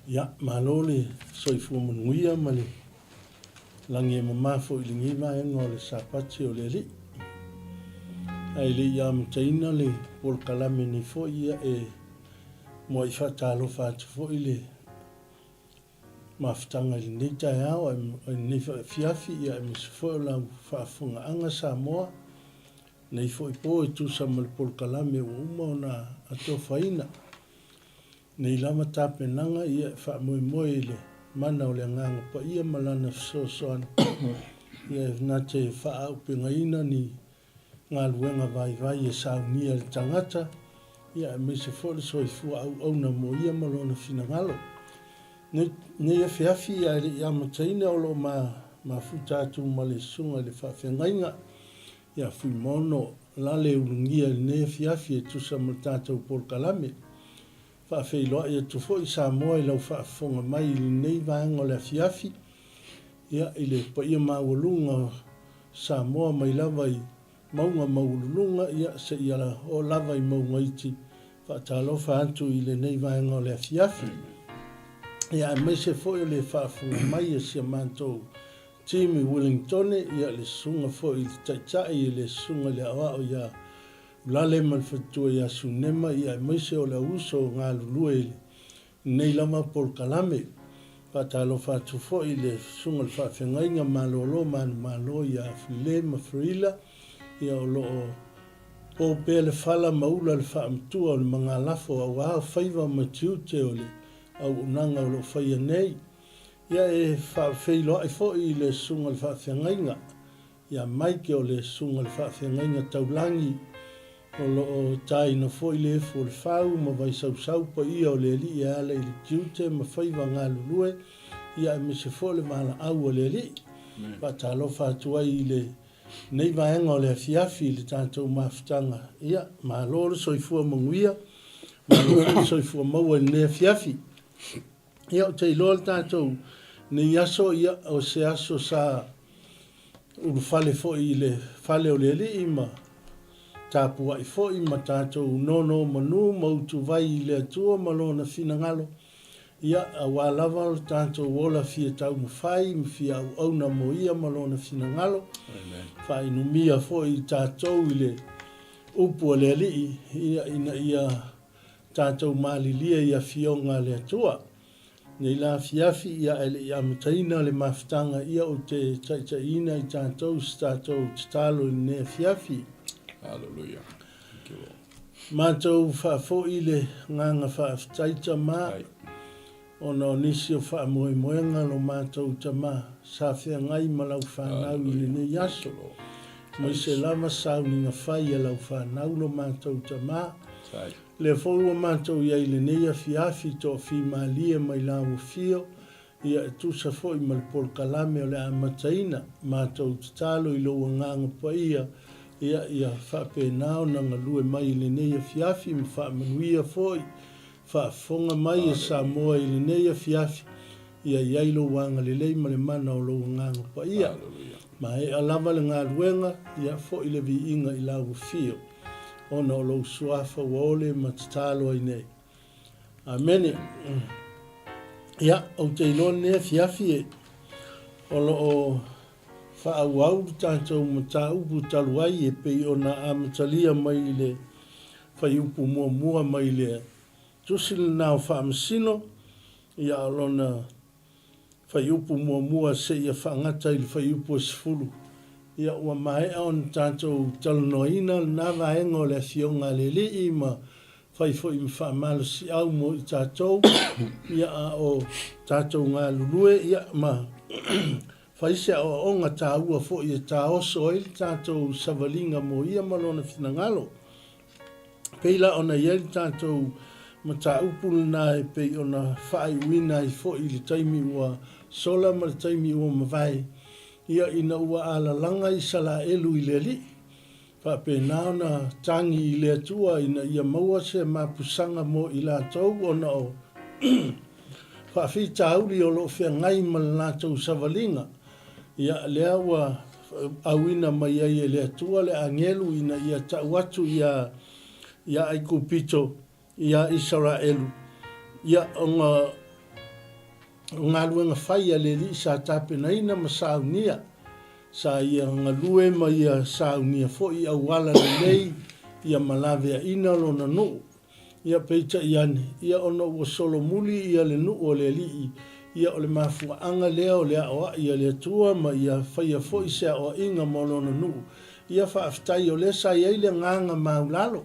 Ia, malo le soifua manuia ma le lagi e mama foi i lenei vaega o le Sapati o le Alii. Ae le i amataina le polokalame nei foi, ia e muai faatalofa atu foi le mafutaga i lenei taeao i lenei foi afiafi, ia aemaise foi o lau faafofogaaga Samoa, lenei foi po e tusa ma le polokalame ua uma ona atofaina. Nei lava tapenaga ia e faamoemoe i le mana o le Agaga Paia ma Lana fesoasoani ia e na te faaaupegaina ni galuega vaivai e saunia e le tagata, ia aemaise foi le soifua auauna mo ia ma lona finagalo. Nei, nei afiafi ae le i amataina o lo o ma mafuta atu ma le Susuga i le Faafeagaiga ia Fuimaono Lale Ulugia i lenei afiafi e tusa ma le tatou polokalame. Faafeiloai atu foi Samoa i lau faafofoga mai i lenei vaega o le afiafi, ia, i le paia maualuga o Samoa mai lava i mauga maualuluga, ia, seia oo lava i mauga iti. Faatalofa atu i lenei vaega o le afiafi. Ia, aemaise foi o le faafofoga mai a si a matou team i Wellingtone, ia, le susuga foi i le Taitai, i le susuga i le Aoao ia Ulale ma le faletua ia Sunema, ia aemaise o le auuso o galulue i lenei lava polokalame. Faatalofa atu foi i le Susuga i le Faafeagaiga Malolo Manumalo ia Afulele ma Freila, ia o lo o po pea le fala ma ula le faamatua o le magalafo aua faiva ma tiute o le auaunaga o lo o faia nei. Ia e faafeiloai foi i le Susuga i le Faafeagaiga ia Mike o le Susuga i le Faafeagaiga Taulagi, o lo o taina foi le efu o le fau ma vaisausau paia o le Alii e ala i le tiute ma faiva galulue, ia aemaise foi o le valaau a le Alii. Faatalofa atu ai i lenei vaega o le afiafi i le tatou mafutaga. Ia, malo le soifua manuia, malo foi le soifua maua i lenei afiafi. Ia, ou te iloa le tatou nei aso, ia, o se aso sa ulufale foi i le fale o le Alii ma tapuai foi ma tatou nonomanu ma utuvai i le Atua ma Lona finagalo, ia, aua lava lo tatou ola fia taumafai ma fia auauna mo Ia ma Lona finagalo. Faainumia foi i tatou i le upu a le Alii, ia, ina ia tatou malilie i Afioga a le Atua. Nei la afiafi, ia ae le i amataina le mafutaga, ia ou te taitaiina i tatou i se tatou tatalo i lenei afiafi. Hallelujah. Thank you, Lord. Matou faafoi le agaga faafetai Tama, ona o nisi o faamoemoega lo matou Tama sa feagai ma lau fanau i lenei aso. Aemaise lava sauniga fai a lau fanau lo matou Tama. Lea foi ua matou i ai i lenei afiafi toafimalie mai lau afio, ia e tusa foi ma le polokalame o le amataina, matou tatalo i lou Agaga Paia, ia ia faapena ona galue mai i lenei afiafi ma faamanuia foi, faafofoga mai e Samoa i lenei afiafi, ia i ai lou agalelei ma le mana o lou Agaga Paia. Maea lava le galuega, ia foi le viiga i lau afio. ona o lou suafa ua ole ma tatalo ai nei. Amene. Ia, ou te iloa lenei afiafi e o lo o faaauau le tatou mataupu talu ai e pei ona amatalia mai i le fuaiupu muamua mai le Tusi lena o Faamasino, ia o lona Fuaiupu muamua seia faagata i le fuaiupu e 10. Ia ua maea ona tatou talanoaina lena vaega o le Afioga a le Alii ma fai foi ma faamalosiau mo i tatou, ia a o tatou galulue, ia ma fai se aoaoga taua foi e taoso ai le tatou savaliga mo ia ma lona finagalo. Pei la ona i ai le tatou mataupu lena e pei ona faaiuina ai foi i le taimi ua sola ma le taimi ua mavae, ia ina ua alalaga Isalaelu i le Alii, faapena ona tagi i le Atua ina ia maua se mapusaga mo i latou ona o faafitauli o lo o feagai ma le latou savaliga. Ia, lea ua auina mai ai e le Atua le agelu ina ia tau atu iā, iā Aikupito, iā Isaraelu, ia, ona O galuega fai a le Alii sa tapenaina ma saunia, sa ia galue ma ia saunia foi i auala lelei ia ma laveaina lona nuu. Ia peitai ane, ia ona ua solomuli ia le nuu o le Alii, ia o le mafuaaga lea o le aoai a le Atua ma ia faia foi se aoaiga mo lona nuu. Ia faafetai o lea sa i ai le agaga maulalo.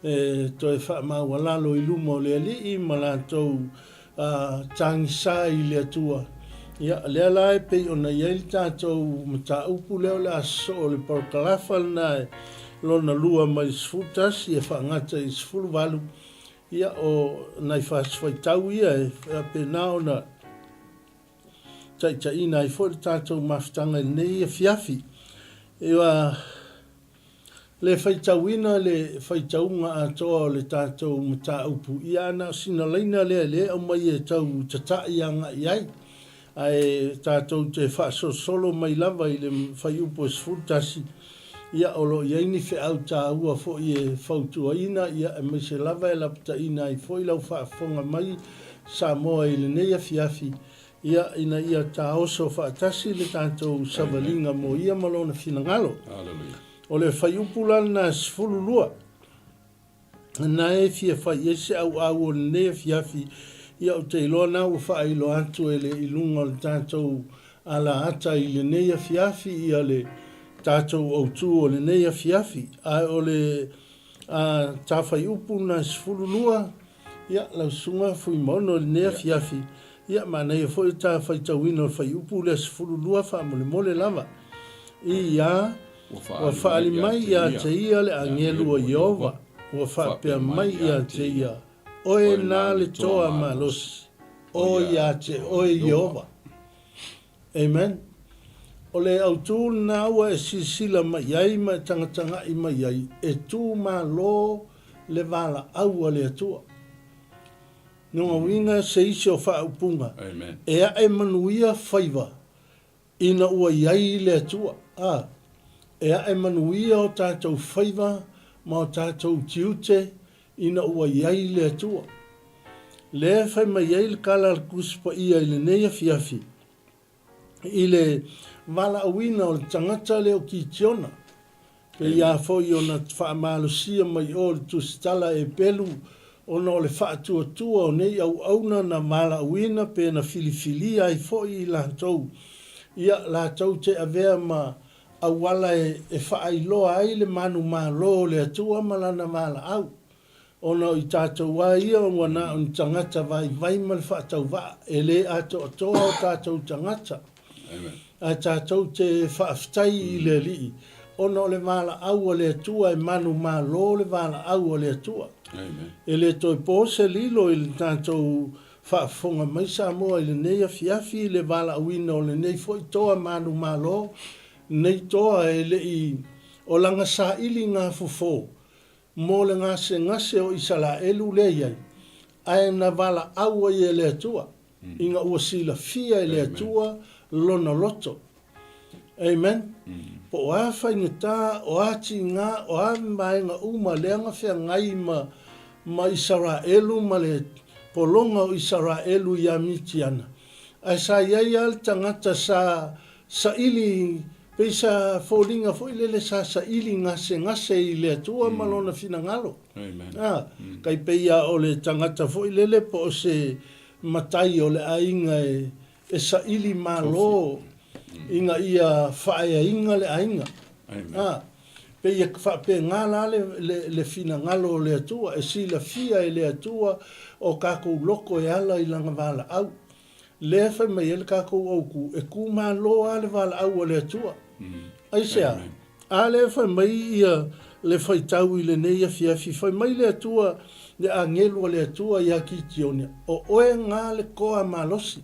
E toe faamaualalo i luma o le Alii ma latou tagisa i le Atua. Ia, lea la e pei ona i ai le tatou mataupu lea o le a sosoo o le parakalafa lena e lona lua mai le 11 e faagata i le 18, ia, o nai fasifaitau ia e faapena ona taitaiina ai foi le tatou mafutaga i lenei afiafi. Ia, le faitauina le faitauga atoa o le tatou mataupu, ia na o sina laina lea lea e aumai e tau tatai agai ai. Ae tatou te faasolosolo mai lava i le fuaiupu e 11, ia o lo o i ai ni feau taua foi e fautuaina, ia aemaise lava e lapataiina ai foi lau faafofoga mai Samoa i lenei afiafi, ia ina ia taoso faatasi le tatou savaliga mo ia ma lona finagalo. O le fuaiupu la lena e 12, na e fia fai i ai se auau o lenei afiafi, ia ou te iloa na ua faailoa atu e le i luga o le tatou alaata i lenei afiafi ia le tatou autu o lenei afiafi. Ae o le a tafaiupu na 12, ia lau susuga Fuimaono i lenei afiafi, ia manaia foi le ta faitauina o le fuaiupu lea 12 faamolemole lava. Ia Ua faaali mai ia te ia le agelu o Ieova, ua faapea mai ia te ia, Oe na le toa malosi, o ia te oe Ieova. Amen. O le autū lena ua e silasila mai ai ma e tagatagai mai ai, e tū malo le valaau a le Atua. Lona uiga se isi o faaupuga, e ae manuia faiva Ina ua i ai le Atua, a, e ae manuia o tatou faiva ma o tatou tiute ina ua i ai le Atua. Lea e fai mai ai le tala a le Tusi Paia i lenei afiafi, i le valaauina o le tagata lea o Kitiona, Pei lava foi ona faamalosia mai o le tusitala e pelu ona o le faatuatua o nei auauna na valaauina pe na filifilia ai foi i latou, ia, latou te avea ma auala e faailoa ai le manumalo o le Atua ma Lana valaau. Ona o i tatou lava ia ua na o ni tagata vaivai ma le faatauvaa, e le atoatoa o tatou tagata. Ae tatou te faafetai i le Alii, ona o le valaau a le Atua e manumalo le valaau a le Atua. E le toe po se lilo i le tatou faafofoga mai Samoa i lenei afiafi i le valaauina o lenei foi toa manumalo, lenei toa e le i o lana saili gafofo mo le gasegase o Isaraelu lea i ai, ae na valaau ai e le Atua, ina ua silafia e le Atua lona loto. Amen. Po o a faigata, o a tiga, o a vaega uma lea na feagai ma, ma Isaraelu ma le pologa o Isaraelu ia Mitiana, ae sa i ai lava le tagata sa saili Pei sa foliga foi lele sa saili gasegase i le Atua ma Lona finagalo. A, kai pei a o le tagata foi lele po o se matai o le aiga e, e saili malo ina ia faaeaina le aiga. A, pei e faapena la le, le, le finagalo o le Atua, e silafia e le Atua o tatou loto e ala i Lana valaau. Lea e fai mai ai le tatou autu, e tu malo lava le valaau a le Atua. Aisea? A lea e fai mai ia le faitau i lenei afiafi, fai mai le Atua, le agelu a le Atua ia Kitione, O oe na le toa malosi.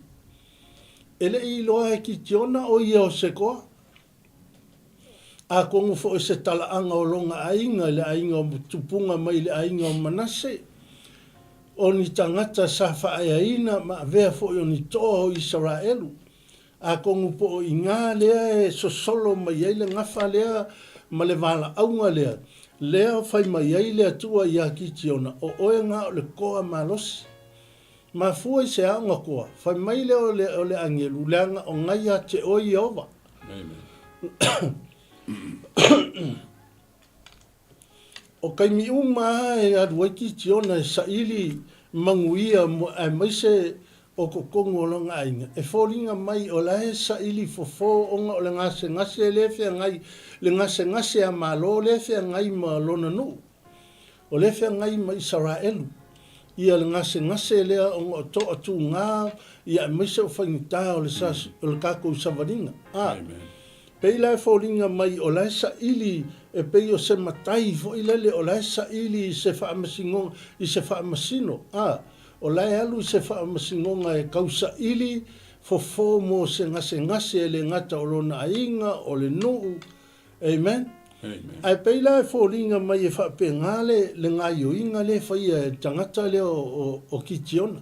E le i iloa e Kitiona o ia o se toa. Atonu foi o se talaaga o lona aiga i le aiga o tupuga mai le aiga o Manase, o ni tagata sa faaeaina ma avea foi o ni toa o Isaraelu. Atonu po o iga lea e sosolo mai ai le gafa lea ma le valaauga lea, lea fai mai ai le Atua ia Kitiona, O oe na o le toa malosi. Mafua i se aoga koa, fai mai lea o le, o le agelu, leaga o ngai ia te oe Ieova. O taimi uma lava e alu ai Kitiona e saili manuia aemaise o totonu o lona aiga, e foliga mai o la e saili fofo ona o le gasegase lea e feagai, le gasegase a Malo lea e feagai ma lona nuu. O lea e feagai ma Isaraelu ia le gasegase lea ona o toatuga ia aemaise o faigata o le o le tatou savaliga. A pei la e foliga mai o la e saili e pei o se matai foi lele o la e saili i se faamasinoga i se faamasino. A o la e alu i se faamasinoga e tau saili fofo mo se gasegase e le gata o lona aiga, o le nuu, Amen. Amen. Ae pei la e foliga mai e faapena le, le gaioiga lea e faia e le tagata lea o, o, o Kitiona.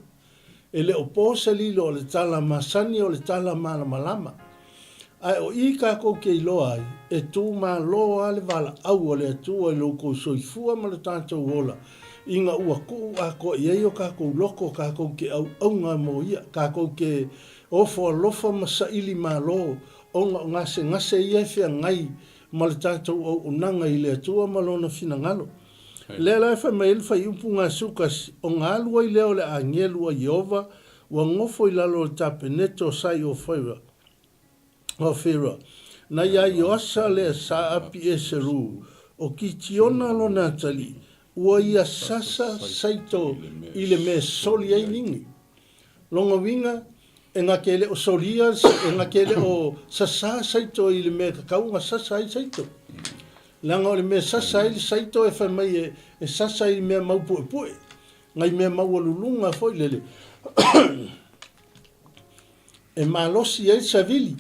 E le o po se lilo o le tala masani o le tala malamalama. Ae o i kākou ke iloa ai, e tū malo lava le valaau a le Atua i lo outou soifua ma le tatou ola, ina ua tuu atoa i ai o kākou loko kākou ke auauna mo Ia, kākou ke ofo alofa ma saili malo Ona o gasegase ia e feagai ma le tatou auaunaga i le Atua ma Lona finagalo. Lea la e fai mai ai le fuaiupu gasukasi, Ona alu ai lea o le agelu a Ieova ua nofo i lalo o le tapeneta o Sai o Ofira, na iā Ioasa lea sa Apieseru, o Kitiona lona atalii, ua ia sasa saito i le mea e soli ai nini. Lona uiga, e na te le o solia, e na te le o sasā saito i le mea e tatau ona sasa ai saito. Leaga o le mea e sasa ai le saito e fai mai e, e sasa i mea maupuepue, nai mea maualuluga foi lele, e malosi ai le savili,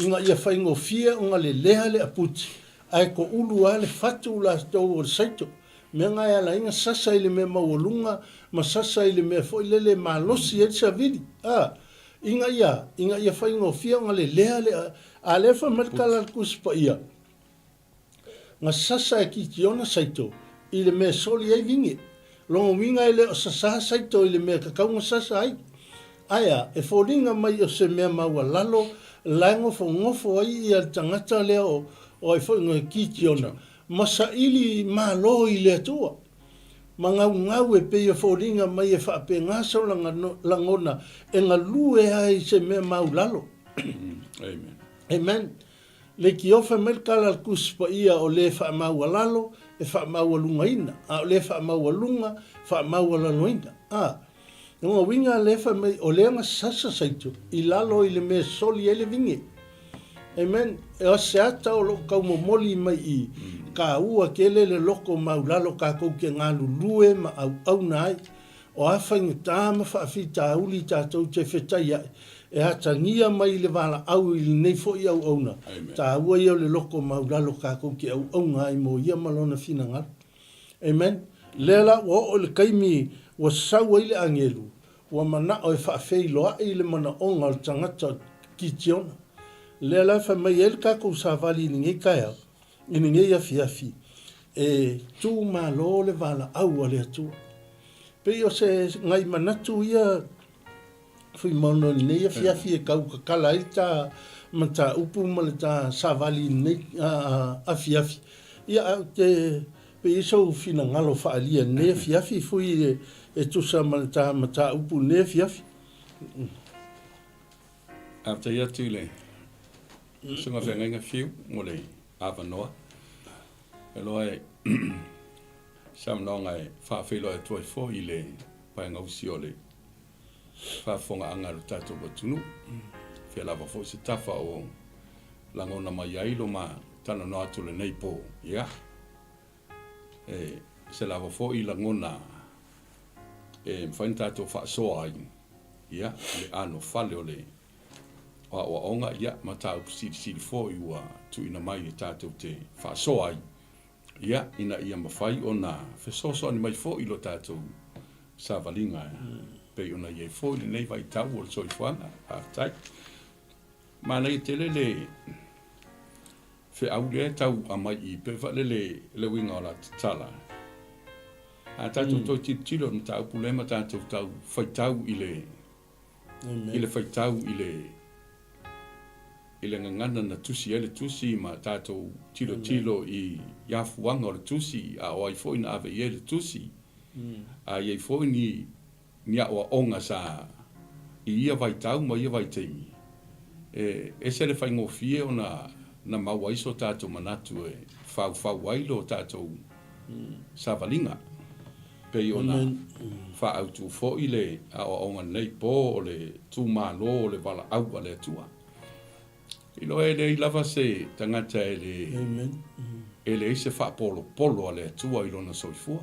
ina ia faigofie ona lelea le aputi, ae toulu lava le fatu latou o le saito. Mea na e ala ai na sasa i le mea maualuga ma sasa i le mea foi lele e malosi ai le savili, a, ina ia, ina ia faigofie ona lelea le, a lea fai mai le tala a le Tusi Paia, na sasa e Kitiona saito i le mea e soli ai vine. Lona uiga e le o sasā saito i le mea e tatau ona sasa ai. Ae a, e foliga mai o se mea maualalo la e nofonofo ai ia le tagata lea o, o ai foi no Kitiona, ma saili malo i le Atua, ma gaugau e pei e foliga mai e faapena sona lagona e galue ai i se mea maulalo. Amen. Amen. Le tiofe mai le tala a le Tusi Paia o le faamaualalo e faamaualugaina, a o le faamaualuga faamaualaloina. A. Lona uiga lea fai mai o lea na sasa saito i lalo i le mea e soli ai le vine. Amen. O se ata o loo tau momoli mai i taua tele le loko maulalo tatou te galulue ma auauna ai. O a faigata ma faafitauli tatou te fetaiai e atagia mai i le valaau i lenei foi auauna, taua ia o le loko maulalo tatou te auauna ai mo ia ma lona finagalo. Amen. Lea la ua oo i le taimi ua sau ai le agelu, ua manao e faafeiloai le manaoga o le tagata o Kitiona. Lea la e fai mai ai le tatou savali i lenei taeao, i lenei afiafi, e tu malo le valaau a le Atua. Pei o se nai manatu ia Fuimaono i lenei afiafi e tau tatala ai le ta mataupu ma le ta savali i lenei afiafi. Ia, ae ou te pei e i ai sou finagalo faaalia i lenei afiafi, Fui, e tusa ma le ta mataupu i lenei afiafi. Faafetai atu i le Susuga Feagaiga Fiu mo le avanoa. E loa e saunoaga e faafeiloai atu ai foi i le paega usi o le faafofogaaga a lo tatou atunuu. Fia lava foi se tafa o lagona mai ai lo ma talanoa atu lenei po. Ia, e se lava foi lagona e mafai ona tatou faasoa ai, ia, le anofale o le aoaoga, ia, mataupu silisili foi ua tuuina mai e tatou te faasoa ai. Ia, ina ia mafai ona fesoasoani mai foi lo tatou savaliga e pei ona i ai foi lenei vaitau o le soifuaga. Faafetai. Manaia tele le feau lea e tau aumai i pei foi lele le uiga o la tatala. A tatou toe tilotilo i le mataupu lea ma tatou tau faitau i le i le faitau i le i le gagana na tusi ai le tusi ma tatou tilotilo i afuaga o le tusi, a o ai foi na ave i ai le tusi, a i ai foi ni ni aoaoga sa i ia vaitau ma ia vaitaimi, e ese le faigofie ona na maua ai so tatou manatu e faufau ai lo tatou savaliga. Pei ona faaautu foi le aoaoga nei po o le tumalo o le valaau a le Atua. Iloa e leai lava se tagata e le e leai se faapolopolo a le Atua i lona soifua.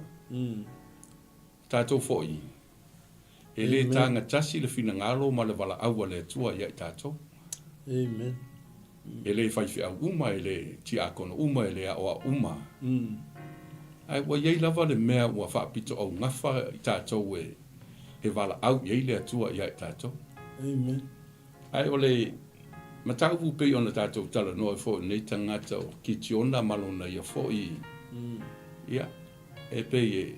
Tatou foi, e le taga tasi le finagalo ma le valaau a le Atua ia i tatou. Amen. E le faifeau uma, e le tiakono uma, e le aoao uma. Ae ua i ai lava le mea ua faapitoaugafa i tatou e, e valaau i ai le Atua ia i tatou. Amen. Ae o le mataupu pei ona tatou talanoa ai foi nei tagata o Kitiona ma lona ia foi, ia, E pei e,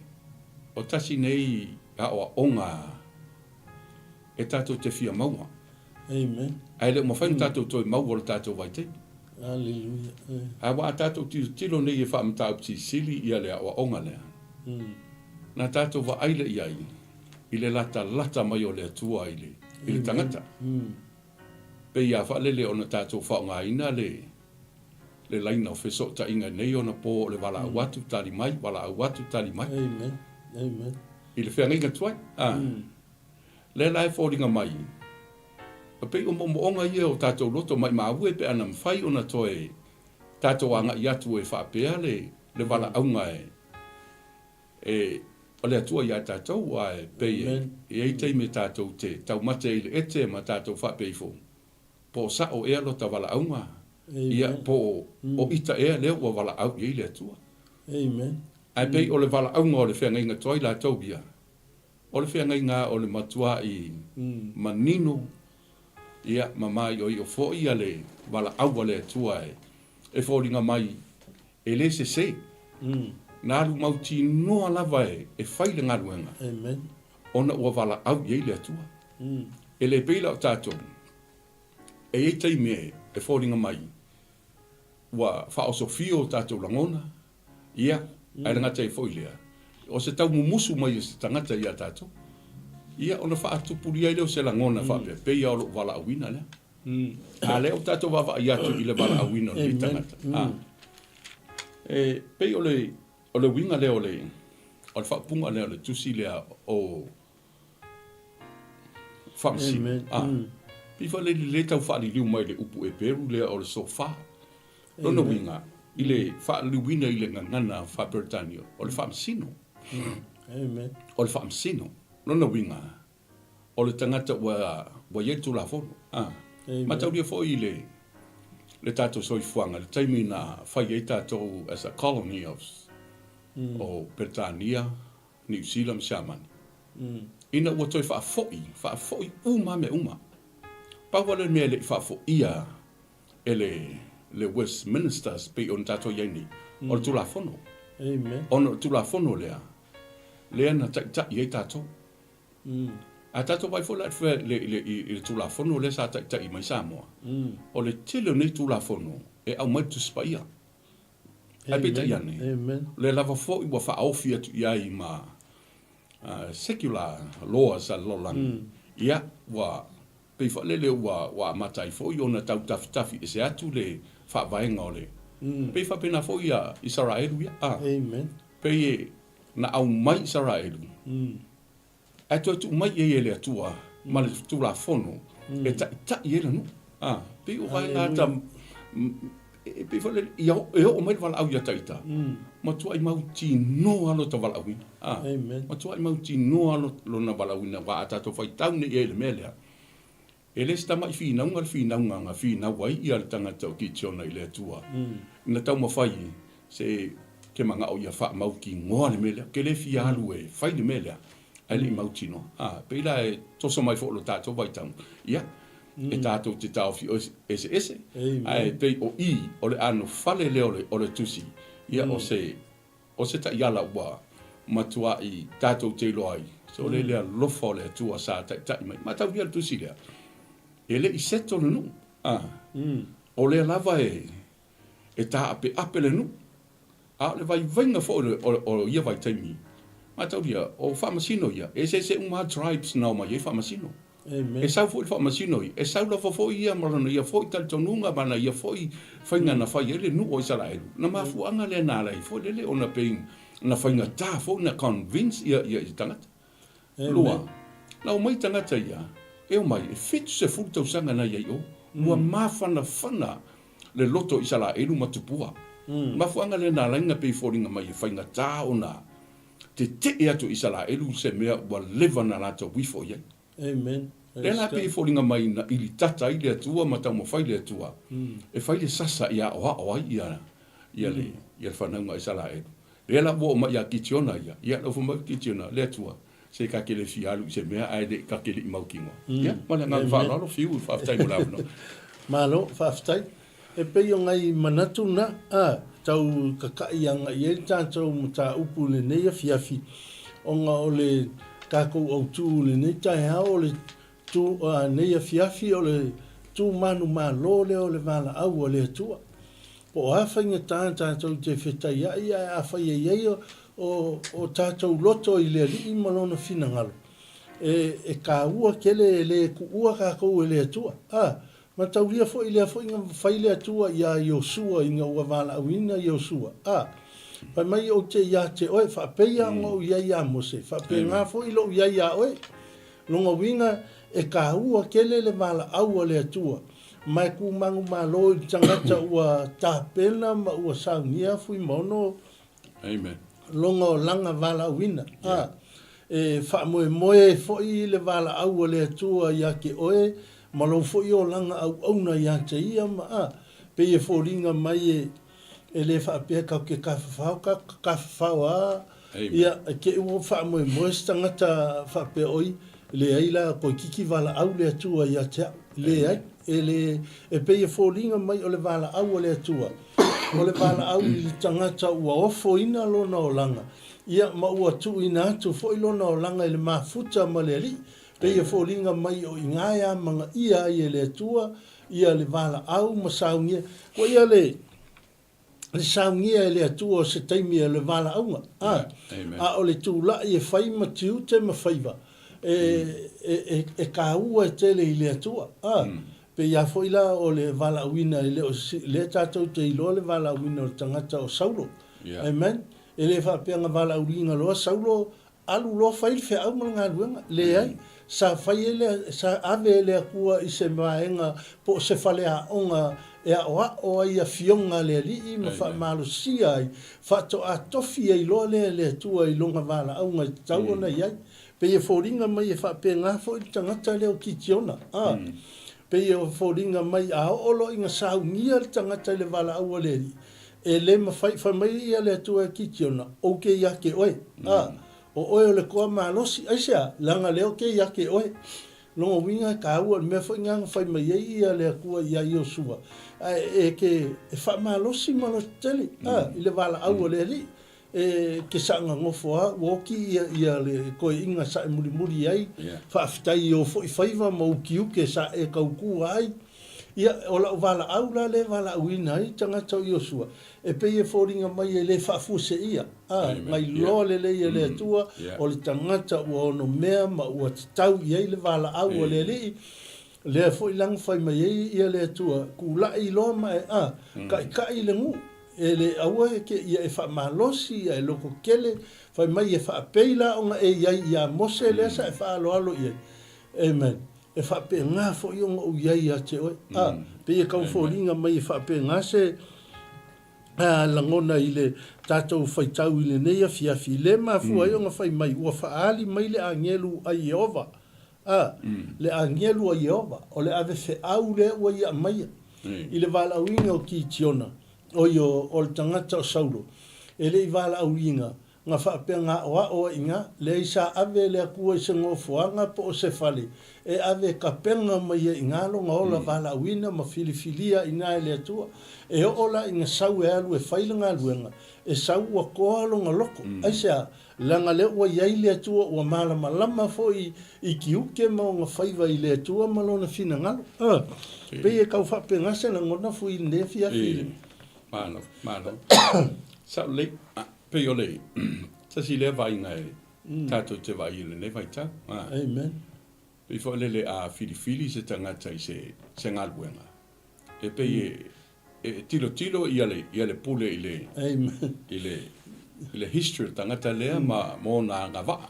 o tasi nei aoaoga e tatou te fia maua. Amen. Ae le o mafai ona tatou toe maua lo tatou vaitaimi. Hallelujah. Ae ua a tatou tilotilo nei e faamataupu silisili ia le aoaoga lea, na tatou vaai lea i ai i le latalata mai o le Atua i le, i le tagata. Pei a faalele ona tatou faaaogaina le le laina o fesootaiga i nei ona po o le valaau atu, tali mai, valaau atu, tali mai. Amen. Amen. I le feagaiga tuai. A. Lea la e foliga mai, e pei o moomooga ia o tatou loto maimau e pe ana mafai ona toe tatou agai atu e faapea le, le valaauga e, e, o le Atua ia tatou, aua e pei e, e i ai taimi e tatou te taumate ai i le ete ma tatou faapea ifo, Po o sa'o ea lota valaauga? Ia, po o ita ea lea ua valaau i ai le Atua? Ae pei o le valaauga o le feagaiga tuai latou ia, o le feagaiga o le matua'i manino, ia, ma maioio foi ia le valaau a le Atua e foliga mai e le sese. Na alu mautinoa lava e fai le galuega ona ua valaau i ai le Atua. E le pei la o tatou, e i ai taimi e foliga mai ua faaosofia o tatou lagona, ia, ae le gata ai foi lea, o se taumumusu mai o se tagata ia tatou, ia, ona faatupulia ai lea o se lagona faapea, pei lava o lou valaauina lea. A lea ua tatou vaavaai atu i le valaauina o lenei tagata, a, e pei o le, o le uiga lea o le, o le faaupuga lea o le tusi lea o Faamasino. A, pei foi le le tau faaliliu mai le upu Eperu lea o le sofa. Lona uiga, i le faaliliuina i le gagana faa-Peretania, o le faamasino. O le faamasino. Lona uiga, o le tagata ua, ua i ai le Tulafono. A, mataulia foi i le, le tatou soifuaga, le taimi na fai ai tatou as a colony of, o Peretania, Niu Sila ma Siamani, ina ua toe faafoi, faafoi uma lava mea uma. Pau lava le mea e le i faafoia e le, le Westminsters pei ona tatou i ai nei, o le Tulafono. Amen. Ona o le Tulafono lea, lea na taitai ai tatou. A tatou vaai foi la i le, le, i le Tulafono lea sa taitai mai Samoa, o le tele o nei Tulafono e aumai le Tusi Paia. Ae peitai ane, o lea lava foi ua faaofi atu i ai ma secular laws a le lalolagi, ia, ua pei faalele ua ua amata ai foi ona tau tafitafi ese atu le faavaega o le, pei faapena foi ia Isaraelu ia, a, pei e na aumai Isaraelu, Ae toe tuu mai i ai e le Atua ma le Tulafono e taitai ai le nuu. A, pei o vaega ata, e pei foi lele, ia e oo mai le valaau ia Taita, matuai mautinoa lota valaauina. A, matuai mautinoa lona valaauina, aua a tatou faitau nei i ai i le mea lea, E le se tama'i finauga le finauga na finau ai ia le tagata o Kitiona i le Atua, na taumafai se ke mana'o ia faamautinoa le mea lea. Ke le fia alu e fai le mea lea, ae le i mautinoa. A, pei la e toso mai foi lo tatou vaitau, ia, e tatou te taofi eseese, ae pei o i o le anofale lea o le, o le tusi, ia, o se, o se taiala ua. matuaʻi tatou te iloa ai, se o le le alofa o le Atua sa taʻitaʻi mai. Mataulia le tusi lea, e le i seto le nuu, a, o lea lava e, e taapeape le nuu. A o le vaivaiga foi o ia vaitaimi, mataulia, o faamasino ia, e eseese uma lava tribes na omai ai faamasino. E sau foi le faamasino ia, e sau lava foi ia ma lona ia foi talitonuga ma lana ia foi faiga na fai ai le nuu o Isaraelu. Na mafuaaga lea na ala ai foi lele ona pei na faigata foi ona convince ia tagata. Lua, na omai tagata ia, e omai e 70 tausaga na i ai i o, ua mafanafana le loto o Isaraelu ma tupua. Mafuaaga lea na ala ai ona pei e foliga mai e faigata ona tetee atu e Isaraelu se mea ua leva ona latou ifo i ai. Amen. Lea la pei e foliga mai na ilitata ai le Atua ma taumafai le Atua e fai le sasa ia aoao ai ia ia le ia le fanauga a Isaraelu. Lea la ua oo mai ia Kitiona ia, ia lau fai mai Kitiona, le Atua, se ta te le fia alu i se mea ae le ta te le i mautinoa. Ia, ma le agaga faaaloalo, fiu, faafetai mo le avanoa. Malo, faafetai. E pei o nai manatu na, a, tau kakaʻi agai ai le tatou mataupu i lenei afiafi, ona o le tatou autū i lenei taeao, o le tū, a, nei afiafi o le tū manumalo lea o le valaau a le Atua. Po o a faigata tatou te fetaiai ae afai e i ai o, o, o tatou loto i le Alii ma Lona finagalo, e, e kāua tele e le kuʻua kākou e le Atua. A, Mataulia foi lea foi na fai le Atua iā Iosua ina ua valaauina Iosua, a, Fai mai ou te iā te oe, faapeia ona ou iai iā Mose, faapena foi lou iai iā oe. Lona uiga, e kāua tele le valaau a le Atua, ma e kūmanumalo i le tagata ua tapena ma ua saunia Fuimaono Amen. Lona olaga valaauina. A, e faamoemoe foi le valaau a le Atua ia te oe ma lou foi olaga auauna ia te ia ma, a, pei e foliga mai e, e le faapea tatou te tafafao, tatou te tafafao a, ia, e te i ua faamoemoe se tagata faapea oi, leai la, toeitiiti valaau le Atua ia te au. Leai, e le, e pei e foliga mai o le valaau a le Atua, o le valaau i le tagata ua ofoina lona olaga, ia, ma ua tuuina atu foi lona olaga i le mafuta ma le Alii, pei e foliga mai o i ina e amanaia ai e le Atua ia le valaau ma saunia. Ua ia le, le saunia e le Atua o se taimi o le valaauga, a, a o le tulai e fai ma tiute ma faiva, e, e, e, e kāua e tele i le Atua, a. Pei a foi la o le valaauina e le o lea tatou te iloa le valaauina o le tagata o Saulo. Amen. E le faapea na valaauina loa Saulo alu loa fai le feau ma le galuega. Leai. Sa fai e le, sa ave e le Atua i se vaega po o se faleaoga e aoao ai afioga a le Alii ma faamalosia ai, faatoa tofi ai loa lea e le Atua i lona valaauga e tatau ona i ai. Pei e foliga mai e faapena foi le tagata lea o Kitiona, a. Pei e foliga mai a oo loa ina saunia le tagata i le valaau a le Alii, e le mafai, fai mai ia le Atua e Kitiona, Ou ke ia te oe, a. O oe o le koa malosi, aisea? Leaga lea ou ke ia te oe. Lona uiga e kāua, o le mea foi lena na fai mai ai ia le Atua iā Iosua, ae e ke e faamalosi ma lototele, a, i le valaau a le Alii. E ke saʻa nofo a ua oki ia ia le koeʻiga saʻe mulimuli ai, faafetai i o foʻi faiva ma ukiuke sa e kaukua ai. Ia, o laʻu valaau la lea e valaauina ai tagata o Iosua, e pei e foliga mai e le faafuaseia, a, na iloa lelei e le Atua o le tagata ua ono mea ma ua tatau i ai le valaau a le Alii, lea foi la na fai mai ai ia le Atua, Kulaʻi loa ma e, a, kaʻikaʻi le nuu. E le aua e ke ia e faamalosi ia e loko kele, fai mai e faapei la ona e iai iā Mose lea sa e faaaloalo iai. Amen. E faapena foi ona ou iai ia te oe. A, pei e tau foliga mai e faapena se a, lagona i le tatou faitau i lenei afiafi, le mafua ai ona fai mai ua faaali mai le agelu a Ieova. A, le agelu a Ieova, o le ave feau lea ua ia aumaia i le valaauina o Kitiona, oi o, o le tagata o Saulo, e le i valaauina. Na faapea na aʻoaʻo ai iina, leai sa ave e le Atua i se nofoaga po o se fale, e ave e tapena mai ai iina lona ola valaauina ma filifilia iina e le Atua. E oo la ina sau e alu e fai le galuega, e sau ua toa lona loto. Aisea? Leaga lea ua i ai le Atua ua malamalama foi i tiute ma ona faiva i le Atua ma lona finagalo. A, pei e tau faapena se lagona fui i lenei afiafi i le. Malo, malo. Sao lelei. Pei o le tasi lea vaaiga e tatou te vaai i lenei vaitau. Amen. Pei foi lele a filifili se tagata i se se galuega, e pei e e tilotilo ia le ia le pule i le Amen. i le i le history o le tagata lea ma ma ona agavaa.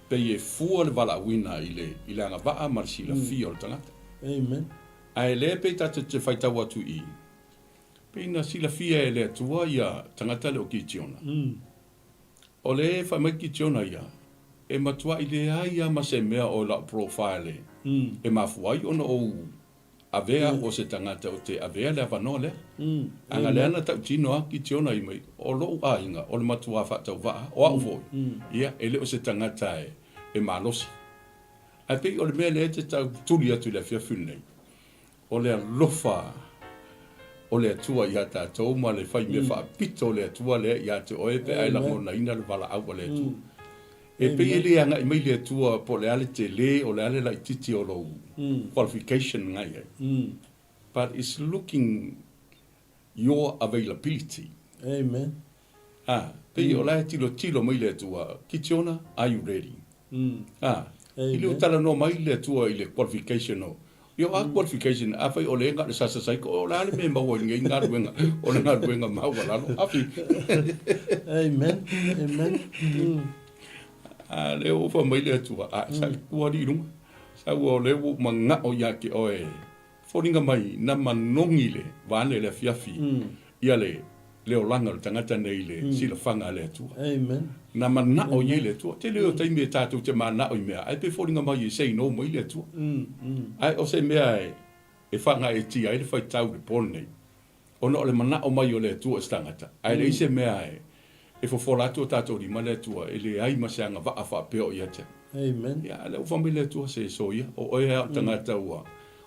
Pei e fua le valaauina i le i le agavaa ma le silafia o le tagata. Amen. Ae lea pei tatou te faitau atu i i, Pei na silafia e le Atua ia tagata le o Kitiona. O le fai mai Kitiona ia, e matuai leai a ma se mea o lau profile e mafua ai ona ou avea au o se tagata ou te avea le avanoa lea. Ana lea na tautino a Kitiona i mai, o lou aiga o le matua faatauvaa, o au foi, ia e le o se tagata e malosi. Ae pei o le mea lea e te tau tuli atu i le afiafi lenei, O le alofa o le Atua iā tatou ma le fai mea faapito o le Atua lea iā te oe pe a e lagonaina le valaau a le Atua. E pei e le agai mai le Atua po o le a le tele o le a le laititi o lou qualification na i ai. But it's looking your availability. Amen. A, pei o la e tilotilo mai le Atua, Kitiona, are you ready? A, i le o talanoa mai le Atua i le qualification o, ia o a qualification, afai o le na o le sasasaiko, o le a le mea e maua i lenei galuega, o le galuega maualalo, afi. Amen, amen. A, lea ua fai mai le Atua, a, sa ua alii i luga, sa ua o lea ua ou manao ia te oe, foliga mai na manogi le vaane le afiafi ia le le olaga o le tagata nei i le silafaga a le Atua. Amen. Na manao i ai le Atua. Tele o taimi e tatou te manao i mea, ae pe foliga mai e say no mai le Atua. Ae o se mea e faagaeetia ai le faitau i le po lenei, ona o le manao mai o le Atua i se tagata, ae leai se mea e fofola atu o tatou lima le Atua, e leai ma se agavaa faapea o ia te au. Amen. Ia, a lea ua fai mai le Atua, se soia, o oe lava o le tagata ua,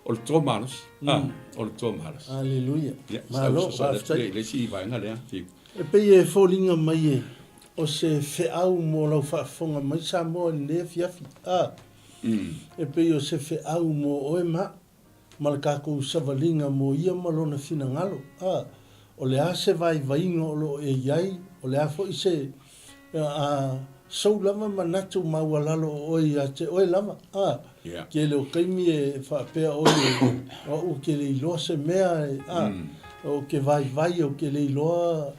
o le toa malosi. A, o le toa malosi. Aleluia. Ia, Malo, sau atu faafetai. lea i le isi vaega lea, Fiu. E pei e foliga mai e o se feau mo lau faafofoga mai Samoa i lenei afiafi. A, e pei o se feau mo oe ma au. ma le tatou savaliga mo ia ma lona finagalo. A, o le a se vaivaiga o lo o e i ai, o le a foi se, a, sou lava manatu maualalo o oe ia te oe lava. A, Yeah. tele o taimi e faapea oe e, o au ou te le iloa se mea, e, a, ou te vaivai, ou te le iloa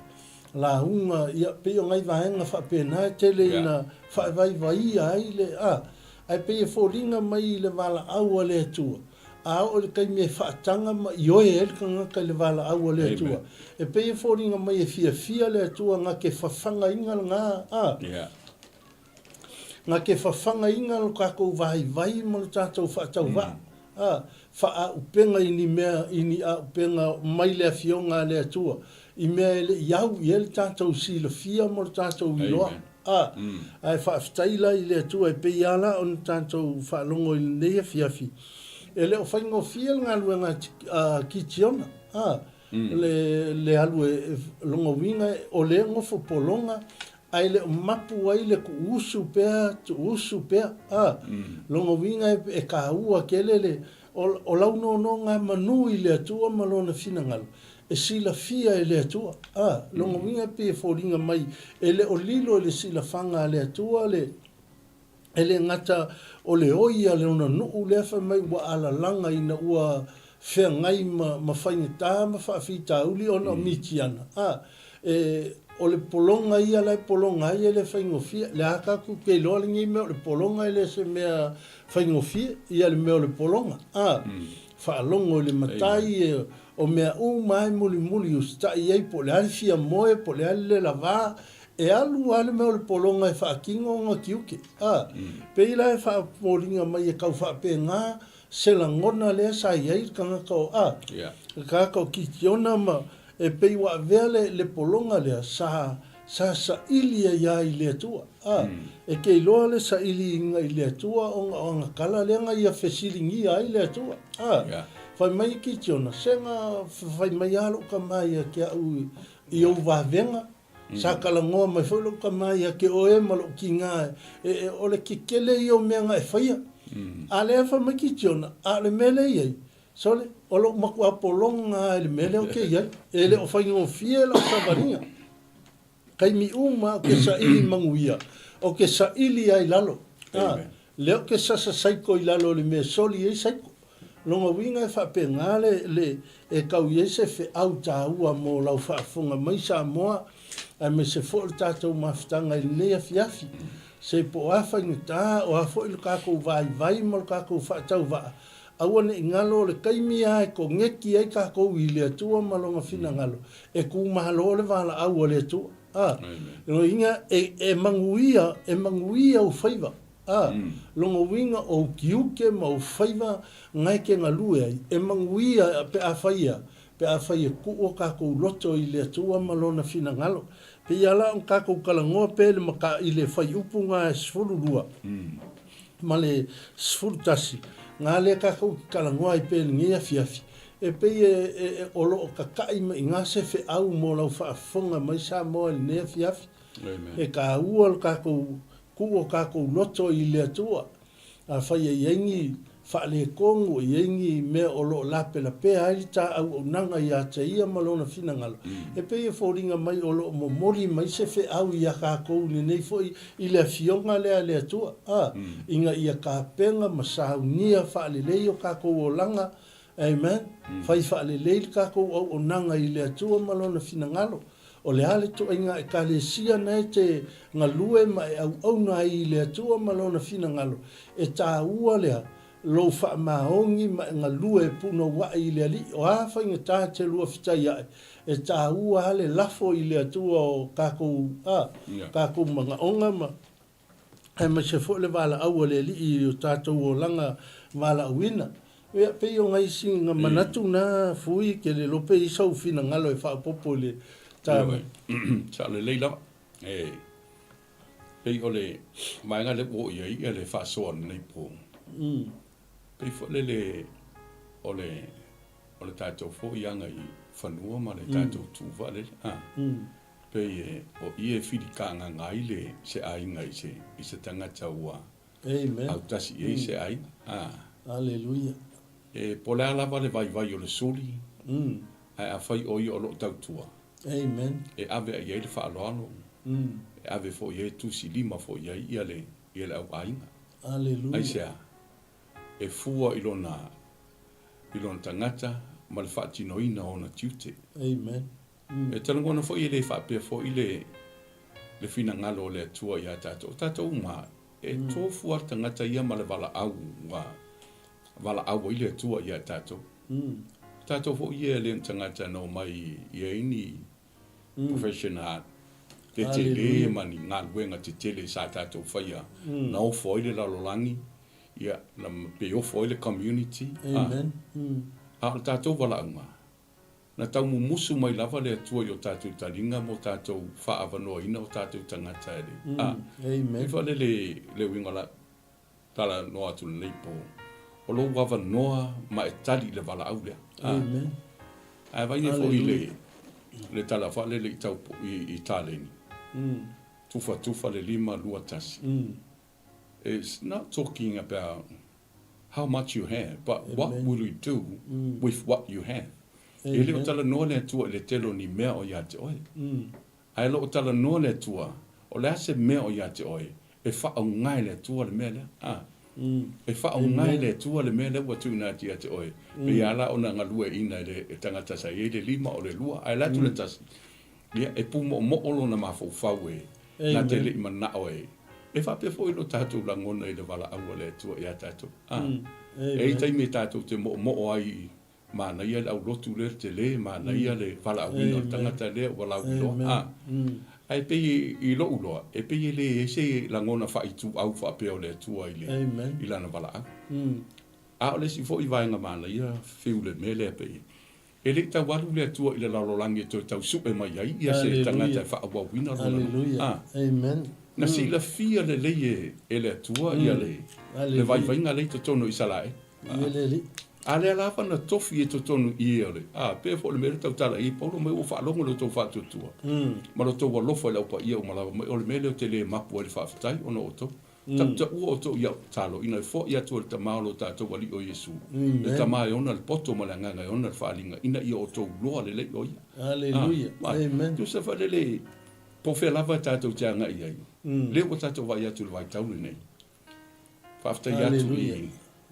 lauga, ia, pei o nai vaega faapena e tele Yeah. ina faavaivaia ai le, a, Ae pei e foliga mai i le valaau a le Atua, a oo i le taimi e faataga ma ioe ai le tagata i le valaau a le Atua, e pei e foliga mai e fiafia le Atua na te fafagaina lena, a, na te fafagaina lo tatou vaivai ma lo tatou faatauvaa, a, faaaupega i ni mea, i ni aupega mai le Afioga a le Atua, i mea e le i au i ai le tatou silafia ma lo tatou iloa. A, ae faafetai la i le Atua e pei lava la ona tatou faalogo i lenei afiafi, e le o faigofie le galuega a Kitiona, a, le, le alu e, lona uiga o lea e nofo pologa, ae le o mapu ai le tuuusu pea, tuuusu pea, a, lona uiga e taua tele le, O, o lau nonogamanu i le Atua ma Lona finagalo, e silafia e le Atua. A, lona uiga e pei e foliga mai, e le o lilo i le silafaga a le Atua le, e le gata o le oi a Lona nuu lea fai mai ua alalaga ina ua feagai ma, ma faigata ma faafitauli ona o Mitiana. A, e, o le pologa ia la e pologa ai e le faigofie. Le a tatou te iloa lenei mea o le pologa e le se mea Faigofie ia le mea o le pologa, a, faalogo i le matai e, o mea uma lava e mulimuli usitai ai po o le a le fia moe, po o le a le lela e alu lava le mea o le pologa e faatino ona tiute, a. Pei la e faafoliga mai e tau faapena se lagona lea sa i ai le tagata o, a, le tagata o Kitiona ma, e pei ua avea le, le pologa lea sa. Sa saili ai a i le Atua. A, e te iloa le sailiga i le Atua ona o ana tala lea na ia fesiligia ai le Atua. A, fai mai e Kitiona, Se na fai mai a lou tama ia te au i ou vavega, sa talanoa mai foi lou tama ia te oe ma lou tiga, e, o le tetele ia o mea na e faia. A lea fai mai Kitiona, A o le mea lea e i ai, Sole, o lou matua pologa lava i le mea lea ou te i ai. E le o faigofie lau savaliga. Taimi uma ou te saili manuia, ou te saili lava i lalo. A, lea ou te sasa saiko i lalo i le mea e soli ai saiko. Lona uiga e faapena le, le, e tau i ai se feau taua mo lau faafofoga mai Samoa, aemaise foi o le tatou mafutaga i lenei afiafi. Se po o a faigata, o a foi lo tatou vaivai ma lo tatou faatauvaa, Aua ne i galo o le taimi lava e koneti ai takou i le Atua ma Lona finagalo, e kumalo le valaau a le Atua. A, lona uiga, e, e manuia, e manuia ou faiva. A, lona uiga o ou tiute ma ou faiva na e te galue ai, e manuia pe afai ea, pe afai e tuu o takou loto i le Atua ma Lona finagalo. Pei lava la ona takou talanoa pea i le mata, i le fuaiupu na e 12. ma le 11, ngā lea kākou ki talanoa ai pea i lenei afiafi, e pei e, e, e, o lo o tataʻi mai i ngā se feau mo lau faafofoga mai Samoa i lenei afiafi. Amen. E kāua lo kākou kuu o kākou loto i le Atua. Afai e i ai ni faaletonu, e i ai ni mea o lo o lapelapea ai le ta auaunaga iā te ia ma lona finagalo, e pei e foliga mai o lo o momoli mai se feau iā kākou i lenei foi i le Afioga lea a le Atua, a, ina ia tapena ma saunia faalelei o kākou olaga, amen, fai faalelei le kākou auaunaga i le Atua ma Lona finagalo. O le a le ituaiga Ekalesia na e te galue ma e auauna ai i le Atua ma Lona finagalo, e tāua lea, lou faamaoni ma e galue e punouaʻe i le Alii, o a faigata e te luafitai aʻe, e tāua a le lafo i le Atua o kākou, a, kākou manaʻoga ma, aemaise foi le valaau a le Alii i o tātou olaga valaauina. Ia, pei o nai isi na manatu na, Fui, ke le iloa pe i ai sou finagalo e faaopoopo i le ta. Ioe, sao lelei lava. E pei o le vaega lea ua oo i ai le faasoa o lenei po. Pei foi lele o le o le tatou foi aga i fanua ma le tatou tu faalele. A, pei e o i e filikaagaga ai le se aiga i se i se tagata ua Amen. autasi i ai se aiga. A. Aleluia. E po o le a lava le vaivai o le suli, ae afai o ia o lo o tautua, Amen. e ave i ai le faaaloalo, e ave foi i ai tusi lima foi i ai ia le, ia le au aiga. Aleluia. Aisea? E fua i lona, i lona tagata ma le faatinoina o ona tiute. Amen. E talanoana foi e le faapea foi le, le finagalo o le Atua iā tatou. O tatou uma, e tofu lava le tagata ia ma le valaau ua valaau ai le Atua iā tatou. O tatou foi ia e le o ni tagata na omai i ai ni profession a tetele ma ni galuega tetele sa tatou faia na ofo ai le lalolagi, ia, na pe ofo ai le community. Amen. A o le tatou valaauga, Na tau mumusu mai lava le Atua i o tatou taliga mo tatou faaavanoaina o tatou tagata e le a. Amen. Pei lele le uiga o la tala noa atu lenei po, o lou avanoa ma e tali i le valaau lea. A. Amen. Ae vaai nei foi i le le tala faalele i tau i taleni. Tufatufa le 5 2 1. It's not talking about how much you have, but what will you do with what you have? E le o talanoa le Atua i le tele o ni mea o iā te oe. Ae lo o talanoa le Atua, o le a se mea o iā te oe, e faaaoga e le Atua le mea lea. A. E faaaoga e le Atua le mea lea ua tuuina atu iā te oe. Pei a la ona galueaiina e le tagata sa i ai le lima o le lua, ae alu atu le tasi, Ia, e pūmoʻomoʻo lona mafaufau e na te le i manaʻo e E faapea foi lo tatou lagona i le valaau a le Atua iā tatou. A, e i ai taimi e tatou te moʻomoʻo ai i manaia le aulotu lea le tele, manaia le valaauina o le tagata lea ua lauiloa. A, ae pei i loʻu loa, e pei e leai se lagona faaituau faapea o le Atua i le, i lana valaau. A o le isi foi vaega manaia, fiu le mea lea pei. E le i tau alu le Atua i le lalolagi e toe tau sue mai ai ia se tagata e faaauauina lona nuu. A. Na silafia lelei e, e le Atua ia le, le vaivaiga lea i totonu o Isaraelu. A. A lea lava na tofi i totonu i e o le, a, pei foi o le mea lea tautala i ai Paulo mai ua faalogo i lo outou faatuatua ma lo outou alofa i le au paia uma lava mai, o le mea lea ou te le mapu ai i le faafetai ona o outou. Tautaua outou i au tatalo, ina e fo'i atu e le Tama o lo tatou Alii o Iesu, le Tama e ona le poto ma le Agaga e ona le faaaliga, ina ia outou iloa lelei o Ia. Aleluia. Amen. Tusa foi lele, po o fea lava tatou te agai ai, lea ua tatou vaai atu i le vaitau lenei. Faafetai atu i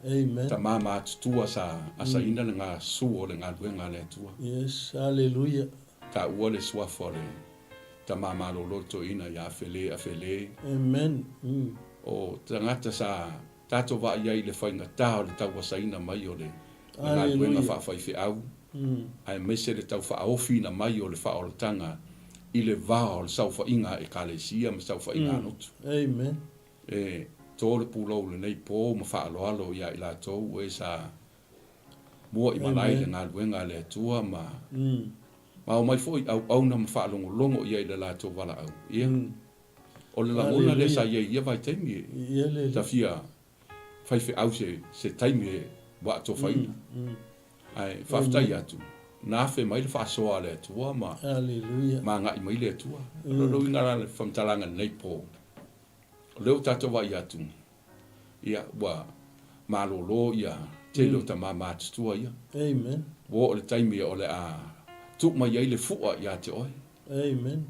Amen. tama matutua sa asaina le gasu o le galuega a le Atua. Yes. Aleluia. Taua le suafa o le Tama malolo le toeaina ia Afele Afele. Amen. O tagata sa tatou vaai ai i le faigata o le tauasaina mai o le galuega faafaifeau, aemaise le tau faaofiina mai o le faaolataga i le va o le saofaiga a Ekalesia ma saofaiga a lotu. Amen. E to le pulou i lenei po ma faaaloalo ia i latou e sa Mua i malae i le galuega a le Atua ma ma omai foi i auauna ma faalogologo i ai i le latou valaau. Ia, o le lagona lea sa i ai i ia vaitaimi e ta fia faifeau se se taimi e ua atofaina. Ae faafetai atu, na afe mai le faasoa a le Atua ma ma agai mai le Atua. O lona uiga la le faamatalaga i lenei po, o lea ua tatou vaai atu, Ia, ua malolo ia tele o tama matutua ia. Amen. Ua oo le taimi o le a tuu mai ai le fua ia te oe. Amen.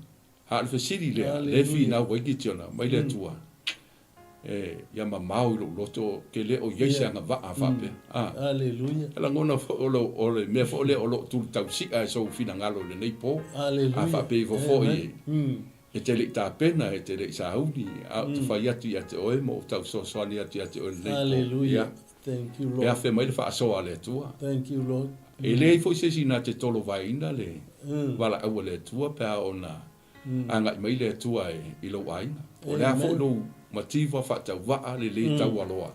A o le fesili lea, lea e finau ai Kitiona mai le Atua, e, ia mamao i lou loto, ke le o i ai se agavaa faapea. A. Aleluia. E lagona foi o, lo, o le mea foi lea o lo o tulutausi'a e sou finagalo i lenei po. Aleluia. A faapea ifo foi e, E te le i tapena, e te le i sauni, a ou te fai atu ia te oe ma ou tau fesoasoani atu ia te oe i lenei po. Hallelujah. Thank you, Lord. E afe mai le faasoa a le Atua. Thank you, Lord. E leai foi se isi na te tolovaeina le valaau a le Atua pe a ona agai mai le Atua i lou aiga. O le a foi lou mativa faatauvaa le le taualoa,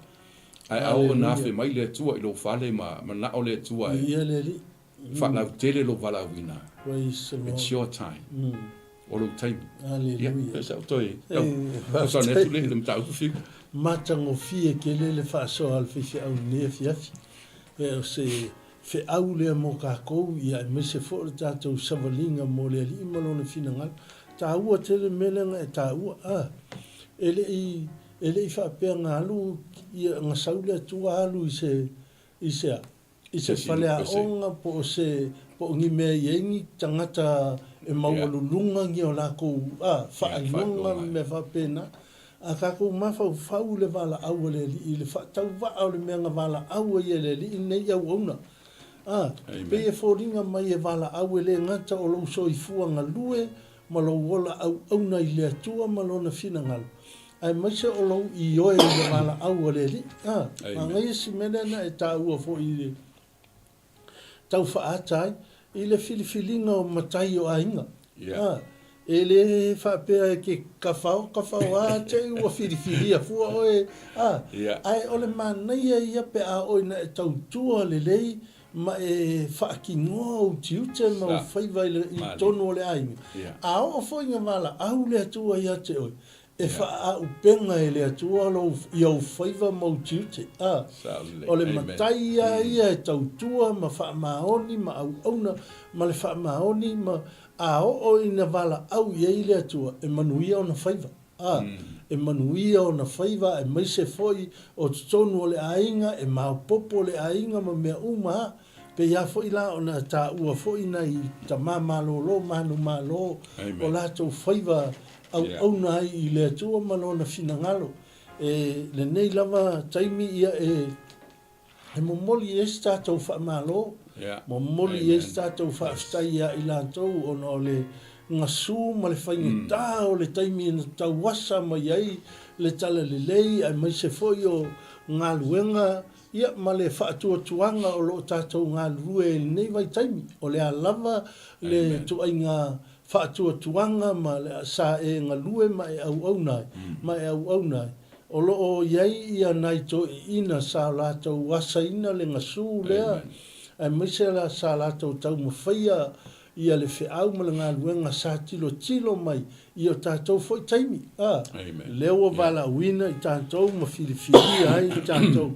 ae a oo ina afe mai le Atua i lou fale ma manao le Atua e faalautele lou valaauina, it's your time. O lou taimi. Aleluia. Ia, sa ou toe fesoasoani atu lea i le mataupu Fiu. Matagofie tele le faasoa a le faifeau i lenei afiafi. O se feau lea mo kakou, ia aemaise foi o le tatou savaliga mo le Alii ma Lona finagalo. Taua tele le mea lea na e taua. A, e le i, e le i faapea na alu, ia, na sau le Atua alu i se, i se a? I se faleaoga po o se, po o ni mea i ai ni tagata e maualuluga ni o latou, a, faailoga ma mea faapena. A tatou mafaufau i le valaau a le Alii, i le faatauvaa o le mea na valaau ai e le Alii lenei auauna. A, pei e foliga mai e valaau e le gata o lou soifua galue ma lou ola auauna i le Atua ma Lona finagalo, aemaise o lou ioe i le valaau a le Alii. A, manaia si mea lea na e taua foi i le tau faaata ai i le filifiliga o matai o aiga. A, e le faapea e ke kafao kafao a te i ua filifilia fua oe, a, ae o le manaia ia pe a oo ina e tautua lelei ma e faatinoa ou tiute ma ou faiva i totonu o le aiga, a oo foi ina valaau le Atua ia te oe, e faaaupega e le Atua lou, i ou faiva ma ou tiute. A, o le matai lava ia e tautua ma faamaoni ma auauna ma le faamaoni ma, a oo ina valaau i ai le Atua, e manuia ona faiva. A, e manuia ona faiva aemaise foi o totonu o le aiga, e maopoopo le aiga ma mea uma a. Pei a foi la ona taua foi nai tama malolo manumalo o latou faiva auauna ai i le Atua ma Lona finagalo. E lenei lava taimi ia e. E momoli i ai se tatou faamalo, momoli i ai se tatou faafetai ia i latou ona o le gasu ma le faigata o le taimi na tauasa mai ai le talalelei aemaise foi o galuega ma le faatuatuaga o lo o tatou galulue ai i lenei vaitaimi. O le a lava le ituaiga faatuatuaga ma le sa e galue ma e auauna ai, ma e auauna ai. O lo o i ai ia nai toeaiina sa latou asaina le gasu lea. aemaise la sa latou taumafaia ia le feau ma le galuega sa tilotilo mai i o tatou foi taimi, a, lea ua valaauina i tatou ma filifilia ai i tatou.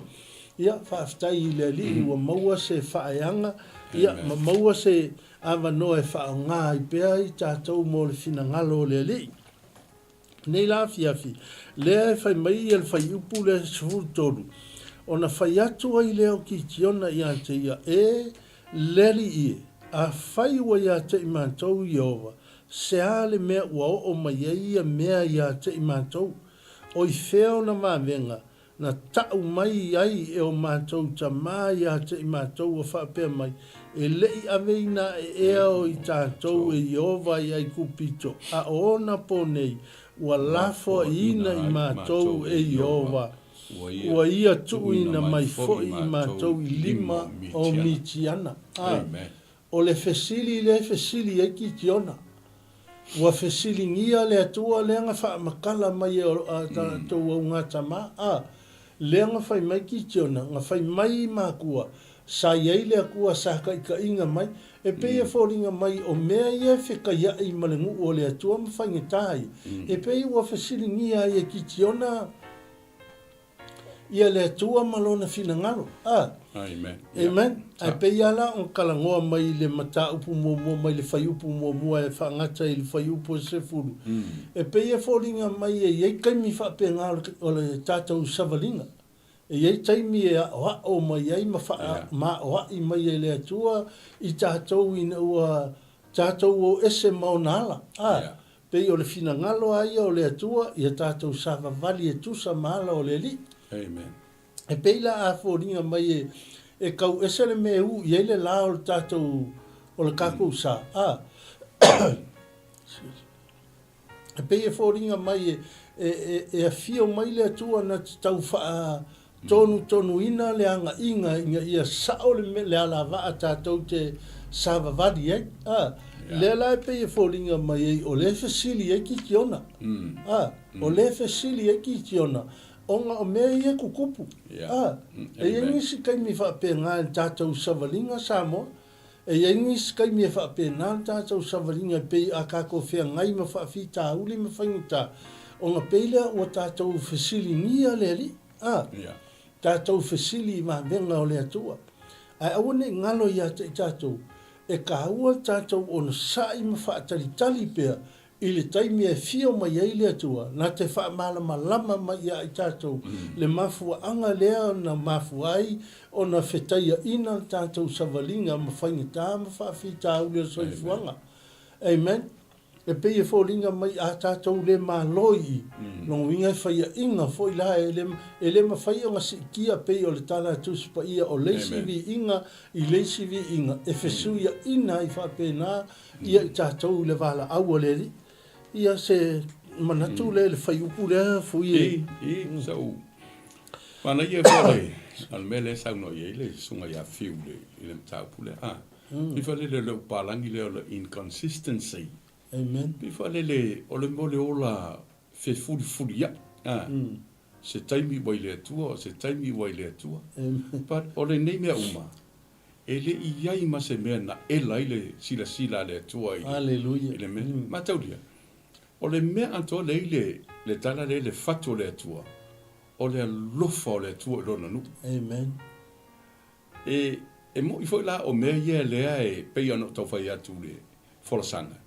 Ia, faafetai i le Alii ua maua se faaeaga, ia, ma maua se avanoa e faaaoga ai pea i tatou mo le finagalo o le Alii. Nei la afiafi, lea e fai mai ia le fuaiupu lea 13, Ona fai atu ai lea o Kitiona ia te ia, E, le Alii e, afai ua ia te i matou Ieova, se a le mea ua oo mai ai ia mea ia te i matou? O i fea ona vavega Na ta'u mai ai e o matou tamā ia te i matou ua faapea mai, E le i aveina aʻe ea o i tatou e Ieova i Aikupito, a o ona pō nei, ua lafoaiina i matou e Ieova, ua ia tuuina mai foi i matou i lima o Mitiana. A O le fesili lea e fesili ai Kitiona, Ua fesiligia le Atua lea na faamatala mai e a tatou augatama, a, lea na fai mai Kitiona, na fai mai i makua, sa i ai le Atua sa taitaiina mai, e pei e foliga mai o mea ia e fetaiaʻi ma le nuu o le Atua ma faigata ia, e pei ua fesiligia ai e Kitiona, Ia le Atua ma Lona finagalo. A. Amen. Amen. Ae pei lava la ona talanoa mai i le mataupu muamua mai le fuaiupu muamua e faagata i le fuaiupu e 10, e pei e foliga mai e i ai taimi faapena o le tatou savaliga. E i ai taimi e aʻoaʻo mai ai ma faamaoaʻi mai e le Atua i tatou ina ua tatou o ese ma ona ala. A. Pei o le finagalo a ia o le Atua ia tatou savavali e tusa ma ala o le Alii. Amen. E pei la a foliga mai e e kau ese le mea e u i ai le la o le tatou o le kakou sa, a e pei e foliga mai e e e e afio mai le Atua na te tau faa tonutonuina le agaiga ina ia sao le le alavaa tatou te savavali ai. A, lea la e pei e foliga mai ai o lea e fesili ai Kitiona. A, o lea e fesili ai Kitiona ona o mea ia e tutupu. A, e i ai nisi taimi faapena i le tatou savaliga Samoa, e i ai nisi taimi e faapena le tatou savaliga e pei a tatou feagai ma faafitauli ma faigata, ona pei lea ua tatou fesiligia le Alii. A tatou fesili i vavega o le Atua, ae aua ne i galo ia te i tatou, e taua le tatou onosai ma faatalitali pea i le taimi e afio mai ai le Atua, na te faamalamalama mai ia i tatou le mafuaaga lea na mafua ai ona fetaiaina le tatou savaliga ma faigata ma faafitauli o le soifuaga. Amen. E pei e foliga mai a tatou le malo i i, lona uiga e faiaʻiga foi la, e le, e le mafai ona siitia pei o le tala a Tusi Paia o le isi viiga i le isi viiga e fesuiaʻina ai faapena ia i tatou i le valaau a le Alii. Ia se manatu lea i le fuaiupu lea Fui e. I, i, so, manaia foi le, o le mea lea e saunoa i ai le Susuga ia Fiu i le, i le mataupu lea. A. Pei foi lele o le upalagi lea o le inconsistency. Amen. Pei foi lele o le mea o le ola fefulifuliaʻi. A. Se taimi ua i le Atua, o se taimi ua i le Atua. Amen. But o lenei mea uma, e le i i ai ma se mea na ela ai le silasila a le Atua i le, i le mea. Mataulia, o le mea atoa lea i le, le tala lea i le fatu o le Atua, o le alofa o le Atua i Lona nuu. Amen. E, e moʻi foi la o mea ia lea e pei ona ou tau fai atu i le folasaga.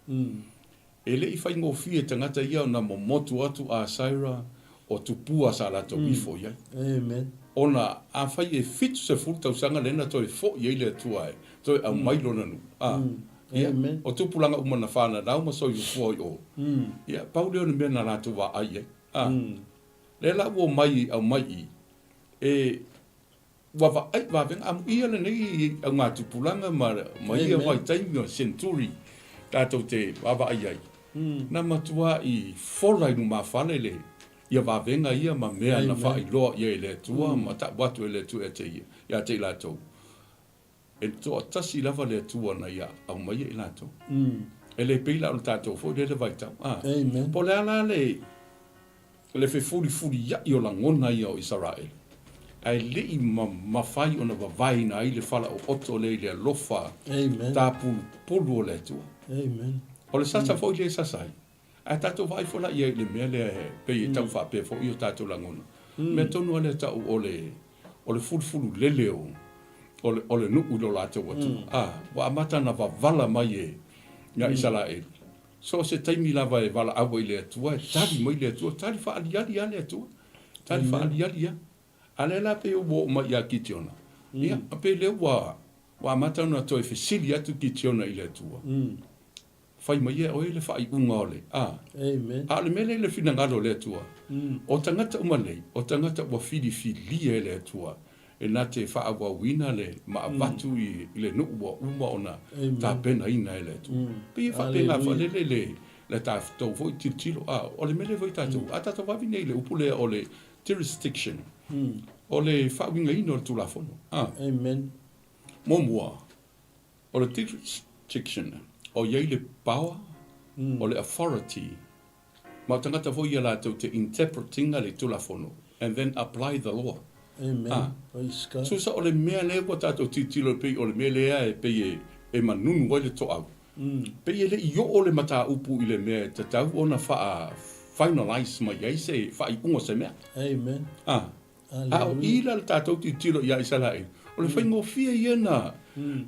E le i faigofie i tagata ia ona momotu atu a Saira o tupua sa latou ifo i ai. Amen. Ona afai e 70 tausaga lea na toe foʻi ai le Atua e toe aumai lona nuu. A, ia, o tupulaga uma na fananau ma soifua i o. Ia, pau lea o le mea na latou vaai i ai. A, lea la ua omai aumai i, e Ua vaai vavega amuia lenei augatupulaga ma ma ia vaitaimi o century tatou te vaavaai ai, na matuai fola i lumafale le ia vavega ia ma mea na faailoa i ai e le Atua ma tau atu e le Atua ia te ia, ia te i latou. E toatasi lava le Atua na ia aumaia i latou. E le pei la o le tatou foi lele vaitau. A, po o le a la le Le fefulifuliaʻi o lagona ia o Isaraelu. Ae le i mafai ona vavaeina ai le falaooto lea i le alofa tapulupulu o le Atua. O le sasa foi lea e sasa ai. Ae tatou vaai foi la i ai i le mea lea e pei e tau faapea foi o tatou lagona. O le mea tonu lava lea e tau o le o le fulufululele o o le o le nuu i lo latou atunuu. A, ua amata ona vavala mai e ia Isaraelu. So o se taimi lava e valaau ai i le Atua, e tali mai le Atua, tali faaaliali lava le Atua. Tali faaaliali lava. A lea la pei ua oo mai ia Kitiona, ia, pei lea ua ua amata ona toe fesili atu Kitiona i le Atua. Fai mai e oe le faaiuga o le, a. Amen. A o le mea lea i le finagalo o le Atua, o tagata uma nei, o tagata ua filifilia e le Atua e na te faaauauina le ma avatu i le nuu ua uma ona tapenaina e le Atua. Pei e faapena foi le le le tatou foi tilotilo, a o le mea lea foi tatou, a tatou vave nei i le upu lea o le jurisdiction, o le faauigaina o le Tulafono, a. Amen. Muamua, O le jurisdiction, o i ai le power, o le authority, ma o tagata foi ia latou te interpret ina le Tulafono and then apply the law. Amen. A, Praise God. Tusa o le mea lea ua tatou tilotilo e pei o le mea lea e pei e manunu ai le toau, pei e le i oo le mataupu i le mea e tatau ona faa finalize mai ai se faaiuga o se mea. Amen. A, A o i la le tatou tilotilo ia Isaraelu, o le faigofie ia na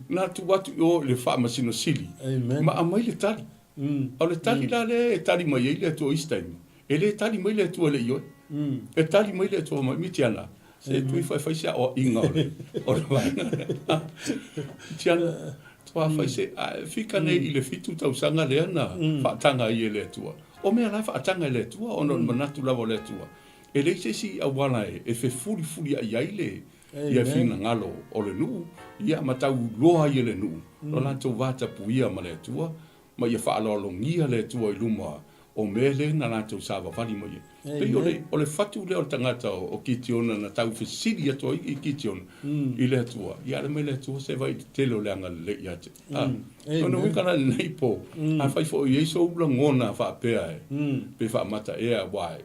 na tuu atu i o i le Faamasino Sili ma aumai le tali. O le tali la lea e tali mai ai le Atua i isi taimi, e le tali mai le Atua i le ioe. E tali mai le Atua mai, Mitiana, se tui fai fai se aoaiga o le o le vaega lea. Mitiana, tua fai se, a fika nei i le 7 tausaga lea na faataga ai e le Atua. O mea la e faataga e le Atua ona o le manatu lava o le Atua, E leai se isi auala e fefulifulia'i ai le ia finagalo o le nuu, ia ma tau iloa ai e le nuu lo latou vatapuia ma le Atua, ma ia faaaloalogia le Atua i luma o mea lea na latou savavali mai ai. Pei o le, o le fatu lea o le tagata o Kitiona na tau fesili atu ai i Kitiona i le Atua, ia ale mai le Atua se vaai i le tele o le agalelei ia te. A, lona uiga la i lenei po, afai foi e i ai sou lagona faapea e, pe faamata ea aua e,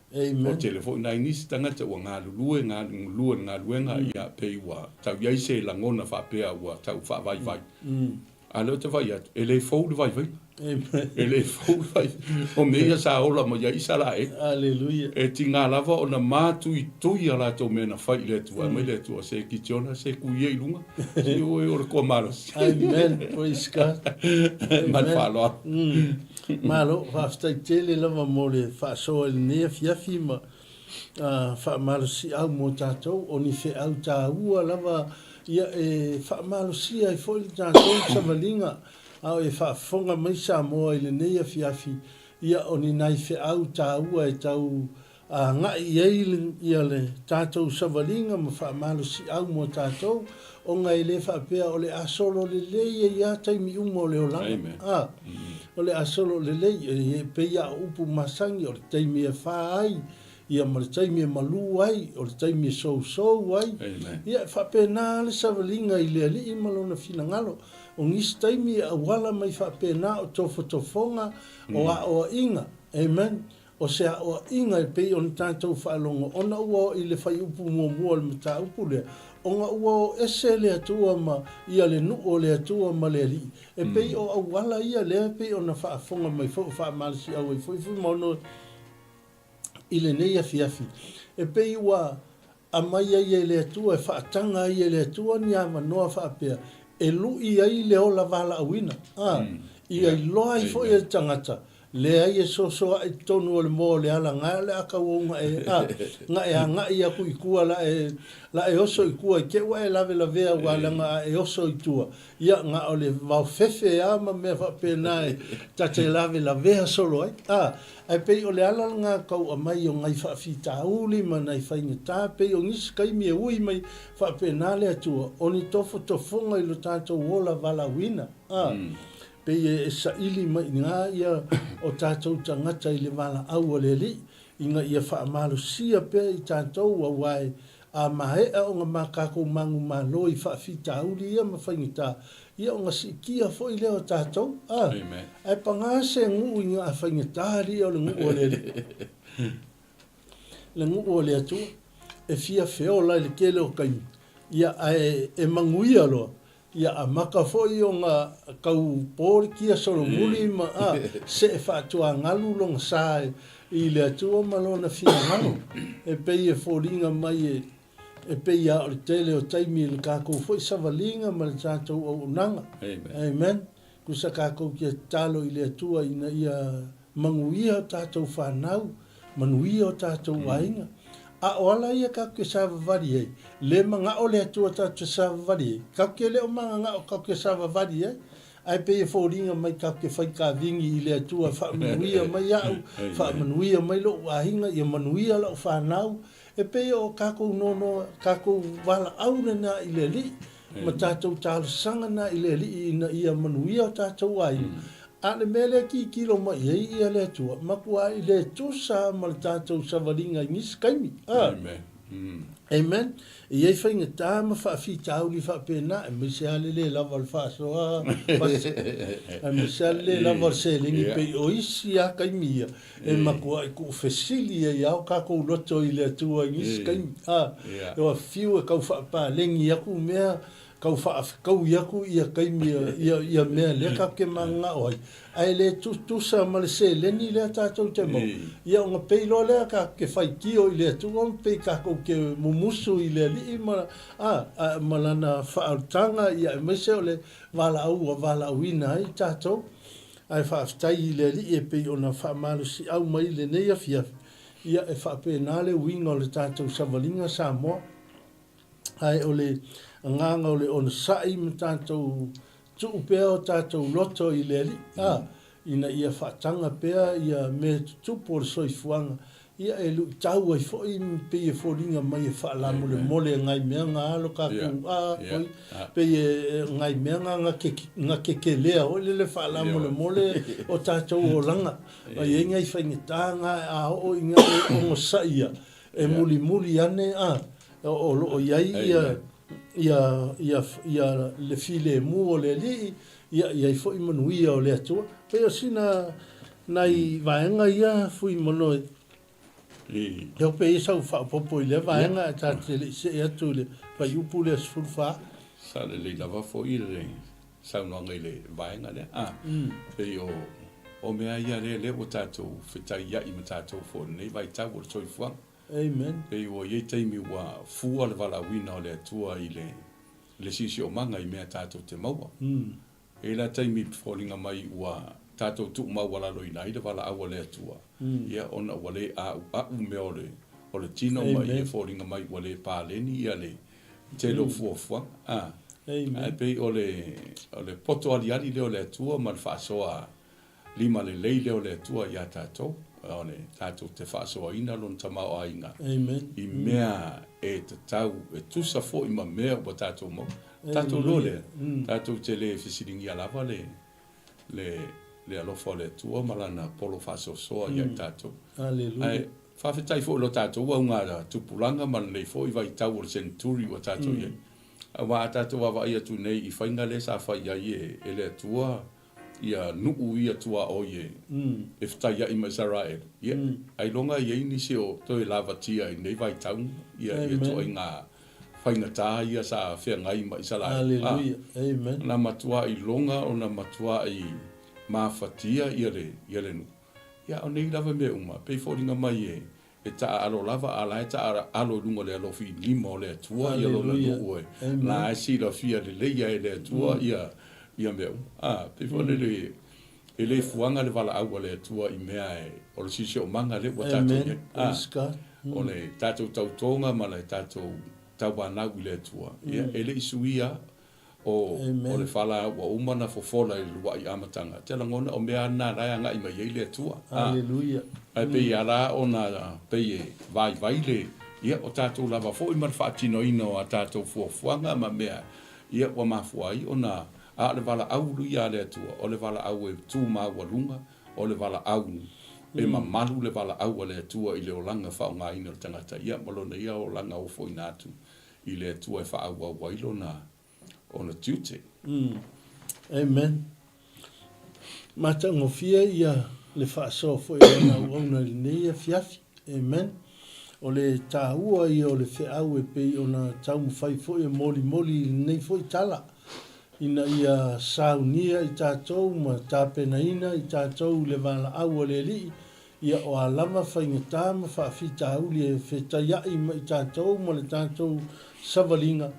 Amen. Ua tele foi nai nisi tagata ua galulue, galulue i le galuega, ia pei ua tau i ai se lagona faapea ua tau faavaivai. A o lea ou te vaai atu, e le fou le vaivaiga. Amen. E le fou le vaivaiga. O mea ia sa ola mai ai Isaraelu. Aleluia. E tiga lava ona matuitui a latou mea na fai i le Atua. Aumai le Atua, se Kitiona, se ku ia i luga, se oe o le toa malosi. Amen. Praise God. Ma le faaaloalo. Malo, faafetai tele lava mo le faasoa i lenei afiafi ma faamalosiau mo tatou. O ni feau taua lava ia e faamalosia ai foi le tatou savaliga a o e faafofoga mai Samoa i lenei afiafi, ia o ni nai feau taua e tau agai i ai ia le tatou savaliga ma faamalosiau mo tatou, ona e le faapea o le a solo lelei ai lava taimi uma o le olaga. A, o le a solo lelei, e pei lava o upu masani, o le taimi e fa ai, ia ma le taimi e malu ai, o le taimi e sousou ai. Ia, e faapena lava le savaliga i le Alii ma Lona finagalo. O nisi taimi e auala mai faapena o tofotofoga, o aoaiga. Amen. O se aoaiga e pei ona tatou faalogo ona ua oo i le fuaiupu muamua o le mataupu lea, ona ua o ese le Atua ma ia le nuu o le Atua ma le Alii. E pei o auala ia lea e pei ona faafofoga mai foi o faamalosiau ai foi Fuimaono i lenei afiafi. E pei ua Aumai ai e le Atua, e faataga ai e le Atua ni avanoa faapea e lu'i ai le ola valaauina, a ia iloa ai foi e le tagata, leai e sosoa'i i totonu o le moa o le ala gae o le a tauau ga'e, a, ga'e aga'i aku i tua la e, la e oso i tua i te ua e lavelavea aua leaga a e oso i tua, ia na o le vaofefe a ma mea faapena e ta te lavelavea solo ai, a. Ae pei o le ala lena tau aumai o nai faafitauli ma nai faigata, pei o nisi taimi e ui mai faapena le Atua, o ni tofotofoga i lo tatou ola valaauina, a, pei e saili mai i ina ia o tatou tagata i le valaau a le Alii, ina ia faamalosia pea i tatou, aua e A maea ona ma tatou manumalo i faafitauli ia ma faigata, ia ona siitia foi lea o tatou. A, ae paga se nuu i na faigata alii o le nuu o le Alii, le nuu o le Atua. e fia feola i le tele o taimi, ia, ae e manuia loa, ia amata foi ona tau po le kia solomuli ma, a, see faatuagalu lona sa i le Atua ma Lona finagalo. E pei e foliga mai e, e pei lava o le tele o taimi i le tatou foi savaliga ma le tatou auaunaga. Amen. Amen. Tusa tatou te tatalo i le Atua ina ia manuia o tatou fanau, manuia o tatou aiga. A o ala ia tatou te savavali ai, le manao le Atua tatou te savavali ai, tatou te le o mananao tatou te savavali ai, ae pei e foliga mai tatou te fai kavigi i le Atua, faamanuia mai au, faamanuia mai lou aiga, ia manuia lau fanau. E pei o tatou nono, tatou valaau lena i le Alii, ma tatou talosaga na i le Alii ina ia manuia o tatou aiga. A o le mea lea e tilotilo mai i ai ia le Atua, matuai le tusa ma le tatou savaliga i nisi taimi. A. Amen. Amen. E i ai faigata ma faafitauli faapena, aemaise lava le le lava o le faasoa, pasi, aemaise lava le le lava o le seleni pei o isi lava taimi ia e matuai tuufesili ai lava o tatou loto i le Atua i nisi taimi. A. Ua fiu e tau faapaleni atu mea Tau faafetaui atu ia taimi ia mea lea tatou te mananao ai, ae le tutusa ma le seleni lea tatou te maua, ia ona pei loa lea tatou te faitio i le Atua ma pei tatou te mumusu i le Alii ma, a, ma Lana faaolataga, ia aemaise o le valaau ua valaauina ai tatou. Ae faafetai i le Alii e pei ona faamalosiau mai i lenei afiafi, ia e faapena le uiga o le tatou savaliga Samoa. Ae o le agaga o le onosai ma tatou tuu pea o tatou loto i le Alii, a, ina ia faataga pea ia mea tutupu o le soifuaga, ia e luitau ai foi ma pei e foliga mai e faalamolemole e ngai mea nga alo tatou, a, oi, pei e ngai mea nga nga kekelea foi lele faalamolemole o tatou olaga. A i ai ngai faigata nga a oo ina e onosai ia, E mulimuli ane a, o lo o i ai ia, ia, ia, ia le filemu o le Alii, ia i ai foi manuia o le Atua. Pei o sina nai vaega ia Fuimono e hope i ai sau faaopoopo i lea vaega ae ta te le i see atu i le fuaiupu lea 14. Sa lelei lava foi le saunoaga i le vaega lea. A, pei o, o mea ia lea, lea ua tatou fetaiai ma tatou foi i lenei vaitau o le soifuaga. Amen. Pei ua i ai taimi ua fua le valaauina o le Atua i le, le siosiomaga i mea tatou te maua. E i ai la taimi e foliga mai ua tatou tuumaualaloina ai le valaau a le Atua, ia ona ua le a'ua'u mea o le, o le tino ma ia foliga mai ua le paleni ia le tele o fuafuaga. A, ae pei o le, o le poto aliali lea o le Atua ma le faasoa lima lelei lea o le Atua ia tatou, o le tatou te faasoaina Lona tamaoaiga i mea e tatau, e tusa foi ma mea ua tatou maua. Tatou iloa lea, tatou te le fesiligia lava le, le, le alofa o le Atua ma Lana polo faasoasoa ia i tatou. Ae faafetai foi i lo tatou auga tupulaga ma lenei foi vaitau o le seneturi ua tatou i ai. Aua a tatou vaavaai atu nei i faiga lea sa fai ai e le Atua ia nuu ia tuaoi e e fetaiai ma Isaraelu, ia, ailoga e i ai nisi o toe lavatia i lenei vaitau ia ituaiga faigata ia sa feagai ma Isaraelu. A, na matuai loga ona matuai mafatia ia le ia le nuu. Ia, o nei lava mea uma, pei foliga mai e E taaalo lava, a la e taaalo i luga o le alofi lima o le Atua ia lona nuu e la e silafia lelei ai e le Atua ia ia mea uma. A, pei foi lele e le fuaga le valaau a le Atua i mea e o le siosiomaga lea ua tatou i ai. A, o le tatou tautoga ma le tatou tauanau i le Atua, ia e le i suia O, o le fala ua uma ona fofola i le luaʻi amataga, te lagona o mea na la e agai mai ai le Atua. A, Aleluia. ae pei a la ona pei e vaivai le, ia, o tatou lava foi ma le faatinoina o a tatou fuafuaga ma mea, ia, ua mafua ai ona, a o le valaau ia a le Atua, o le valaau e tu maualuga, o le valaau e mamalu le valaau a le Atua i le olaga faaaogaina o le tagata, ia, ma lona ia olaga ofoina atu i le Atua e faaauau ai lona ona tiute. Amen. Matagofie ia le faasoa foi o lana auauna i lenei afiafi. Amen. O le taua ia o le feau e pei ona taumafai foi e molimoli i lenei foi tala, ina ia saunia i tatou ma tapenaina i tatou i le valaau a le Alii, ia o a lava faigata ma faafitauli e fetaia'i ma i tatou ma le tatou savaliga,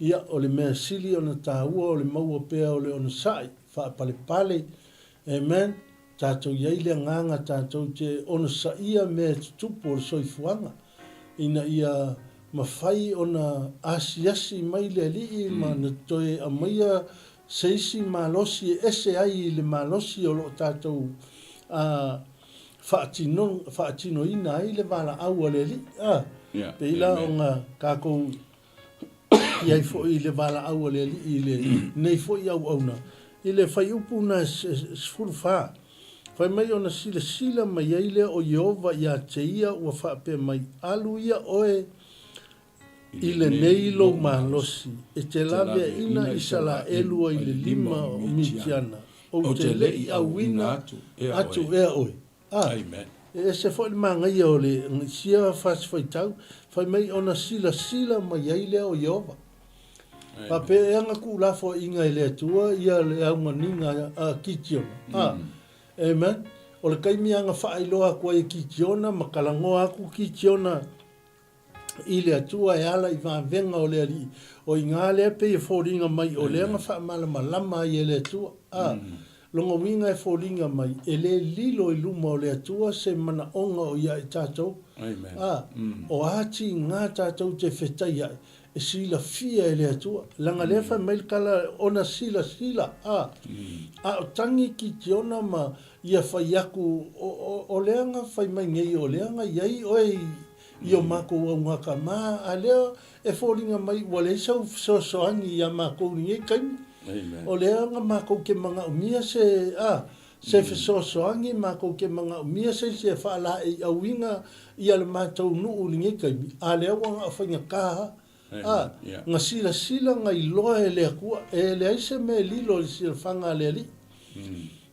ia o le mea sili ona taua o le maua pea o le onosai, faapalepale, Amen. Tatou i ai le agaga tatou te onosaia mea e tutupu o le soifuaga, ina ia mafai ona asiasi mai le Alii ma na toe aumaia se isi malosi e ese ai i le malosi o lo o tatou faatinoina ai le valaau a le Alii. Pei la ona tatou i ai foi i le valaau a le Alii i lenei foi auauna, i le fuaiupu na 14, fai mai ona silasila mai ai lea o Ieova ia te ia ua faapea mai, Alu ia oe i lenei lou malosi, e te laveaiina Isalaelu ai le lima o Mitiana, ou te le i auina atu ea oe. A, e ese foi le manaia o le sia fasi faitau, fai mai ona silasila mai ai lea o Ieova. Faapea ea na tuulafoaiina e le Atua ia le auganiga a Kitiona. A, amen. O le taimi lava na faailoa atu ai e Kitiona ma talanoa atu Kitiona i le Atua e ala i vavega o le Alii, o i ina lea pei e foliga mai o lea na faamalamalama ai e le Atua. A, lona uiga e foliga mai, e le lilo i luma o le Atua se manaoga o ia i tatou. A, o a tiga tatou te fetaiai, e silafia e le Atua. Leaga lea fai mai le tala, ona silasila, a, a o tagi Kitiona ma ia fai atu, o, o lea na fai mai nei, o lea na i ai oe i, i o makou augakama, a lea e foliga mai ua leai sau fesoasoani ia makou i lenei taimi. O lea na makou ke manaomia se, a, se fesoasoani, makou ke manaomia se isi e faalaeiauina ia le matou nuu i lenei taimi, a lea ua na o faigata a, na silasila na iloa e le Atua, e leai se mea e lilo i le silafaga a le Alii.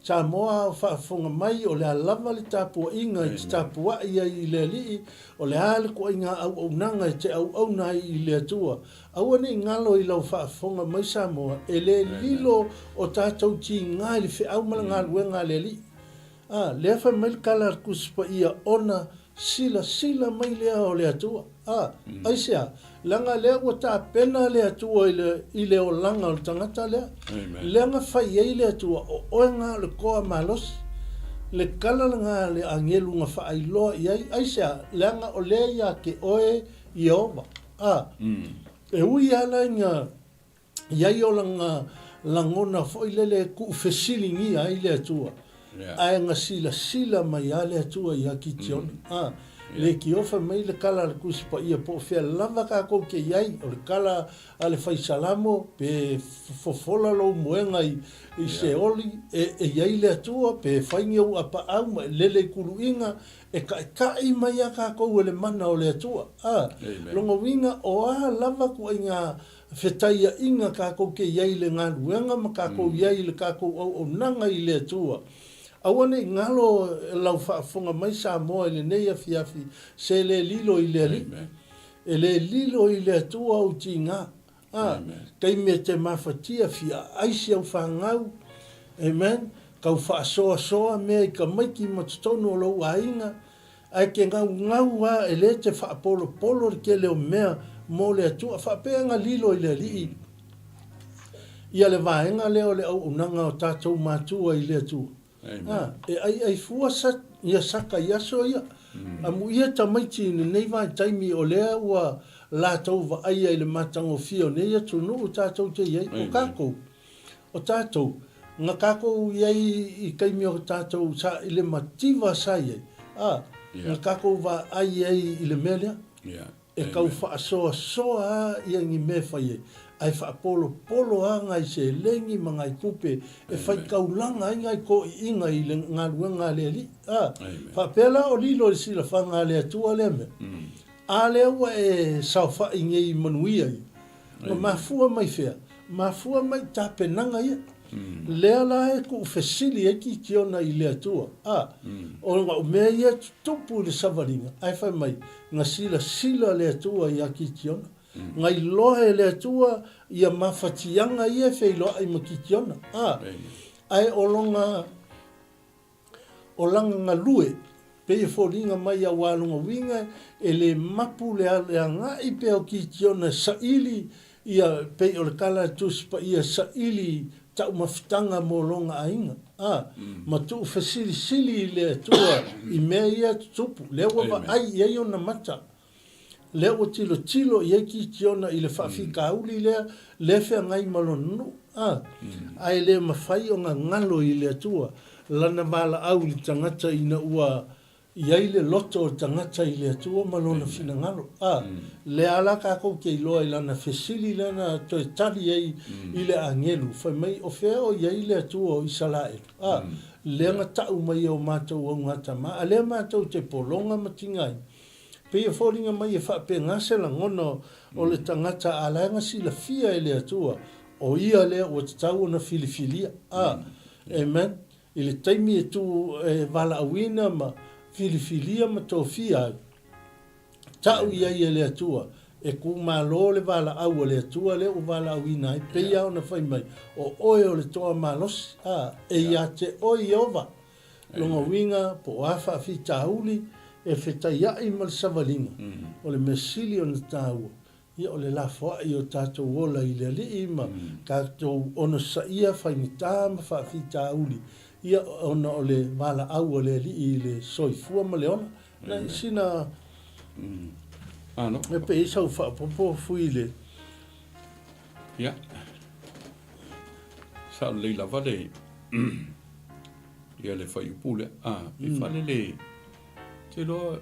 Samoa a o faafofoga mai, o le a lava le tapuaiga e te tapuai ai i le Alii, o le a le tuaiga auaunaga e te auauna ai i le Atua. Aua ne i galo i lau faafofoga mai Samoa, e le lilo o tatou tiga i le feau ma le galuega a le Alii. A, lea fai mai le tala a le Tusi Paia, ona silasila mai lea o le Atua. A, aisea? Leaga lea ua tapena le Atua i le, i le olaga o le tagata lea. Lea na fai ai le Atua, o oe na o le toa malosi. Le tala lena a le agelu na faailoa i ai, aisea? Leaga o lea ia te oe Ieova. A, e ui lava la ina i ai o lana lagona foi lele e tuufesiligia ai le Atua, ae na silasila mai lava le Atua ia Kitiona. A, le tiofa mai le tala a le Tusi Paia po o fea lava tatou te i ai, o le tala a le Fai Salamo, pe fofola lou moega i, i Seoli, e, e i ai le Atua, pe fai ni ou apaau ma e lele i kuluiga, e taʻitaʻi mai lava tatou e le mana o le Atua. A, lona uiga, o a lava tuaiga fetaiaʻiga takou te i ai i le galuega ma takou i ai i le takou auaunaga i le Atua. Aua ne i galo lau faafofoga mai Samoa i lenei afiafi, se le lilo i le Alii. E le lilo i le Atua ou tiga. A, taimi e te mafatia fia ai si au fanau, amen, kau faasoasoa mea i tamaiti ma totonu o lou aiga, Ae ke gaugau a e le te faapolopolo le tele o mea mo le Atua, faapea na lilo i le Alii ia le vaega lea o le auaunaga o tatou matua i le Atua. A, e aiai fua sa, ia saka i aso ia. Amuia tamaiti i lenei vaitaimi o lea ua latou vaaia i le matagofie o nei atunuu tatou te i ai, o tatou. O tatou, na tatou i ai i taimi o tatou sa i le mativa sa i ai, a, na tatou vaai ai i le mea lea. E tau faasoasoa a ia ni mea e fai ai, ae faapolopolo a nai seleni ma nai tupe e faitaulaga ai nai toeaiina i le galuega a le Alii. A, faapea la o lilo i le silafaga a le Atua lea mea. A lea ua e saofai nei i manuia ia, Na mafua mai fea? Mafua mai i tapenaga ia. Lea la e tuufesili ai Kitiona i le Atua, a, ona o mea ia e tutupu i le savaliga, ae fai mai, na silasila le Atua iā Kitiona. Na iloa e le Atua ia mafatiaga ia e feiloai ma Kitiona, a, ae o lona O lana galue, pei e foliga mai auā lona uiga e le mapu le agai pea o Kitiona e saili ia pei o le tala a le Tusi Paia saili taumafitaga mo lona aiga, a, ma tuufesilisili i le Atua i mea ia tutupu, lea ua vaai i ai ona mata. Lea ua tilotilo i ai Kitiona i le faafitauli lea, lea feagai ma lona nuu, a, ae le mafai ona galo i le Atua lana valaau i le tagata ina ua i ai le loto o le tagata i le Atua ma lona finagalo. A, lea la tatou te iloa i lana fesili lea na toe tali ai i le agelu, fai mai, O fea o i ai le Atua o Isaraelu? A, lea na tau mai e o matou augatama, a lea matou te pologa ma tigaina. Pei e foliga mai e faapena se lagona o le tagata a la e na silafia e le Atua, o ia lea ua tatau ona filifilia. A, Amen. I le taimi e tu e valaauina ma filifilia ma tofia ai, tau i ai e le Atua, e kumalo le valaau a le Atua lea ua valaauina ai, pei lava ona fai mai, o oe o le toa malosi, a, e ia te oe Ieova. Lona uiga, po o a faafitauli e fetaiai ma le savaliga, o le mea sili ona taua, ia o le lafoai o tatou ola i le Alii ma tatou onosaia faigata ma faafitauli, ia ona o le valaau a le Alii i le soifua ma le ola. Na, sina e pei sau faaopoopo fui i le. Ia, sao lelei lava le ia le fuaiupu lea. A, i fale le, te iloa,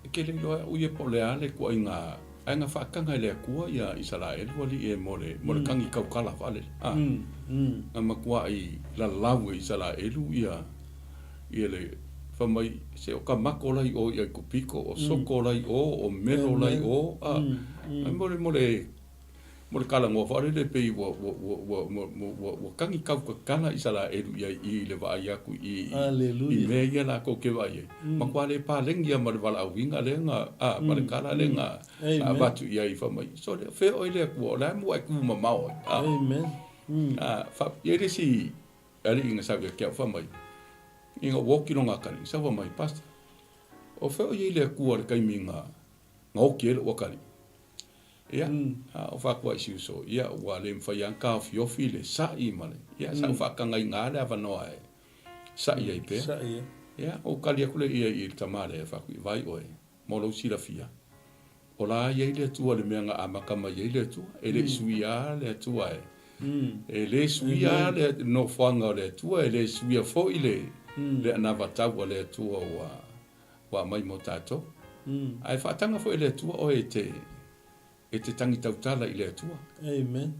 e ke le iloa au ia po o le a le ituaiga, ae na faataga e le Atua ia Isaraelu alii e mo le, mo le tagi tautala fale. A, na matuai lalau e Isaraelu ia, ia le, fai mai, se o ka mako la i o i Aikupito, o soko la i o, o melo la i o, a, mo le, mo le, Mo le talanoa foi lele pei ua, ua, ua, ua, ua, ua, ua tagi tautatala Isaraelu i ai i le vaai atu i, i mea ia latou te vaai ai. Matua le paleni lava ma le valaauina lea na, a, ma le tala lea na, na avatu i ai fai mai, Sole, o fea oe le Atua, o le a mua e tu mamao ai? A, a, fa, i ai le isi alii na sau ia te au fai mai, ina ua oti lona atalii, sau fai mai, Pastor, o fea o i ai le Atua i le taimi na, na oti ai lou atalii? Ia, a o faakuai si uso, ia, ua le mafai lava ona taofiofi le sa'i ma le, ia, sa ou faatagaina lava le avanoa e sa'i ai pea. Sa'i ai. Ia, ou tali atu lea i le tama lea, faaku, Vaai oe, mo lou silafia, o la e i ai le Atua i le mea na amata mai ai le Atua. E le i suia lava le Atua e, e le suia lava le nofoaga o le Atua, e le suia foi le, le anavatau a le Atua ua, ua aumai mo tatou. Ae faataga foi e le Atua oe e te, e te tagi tautala i le Atua. Amen.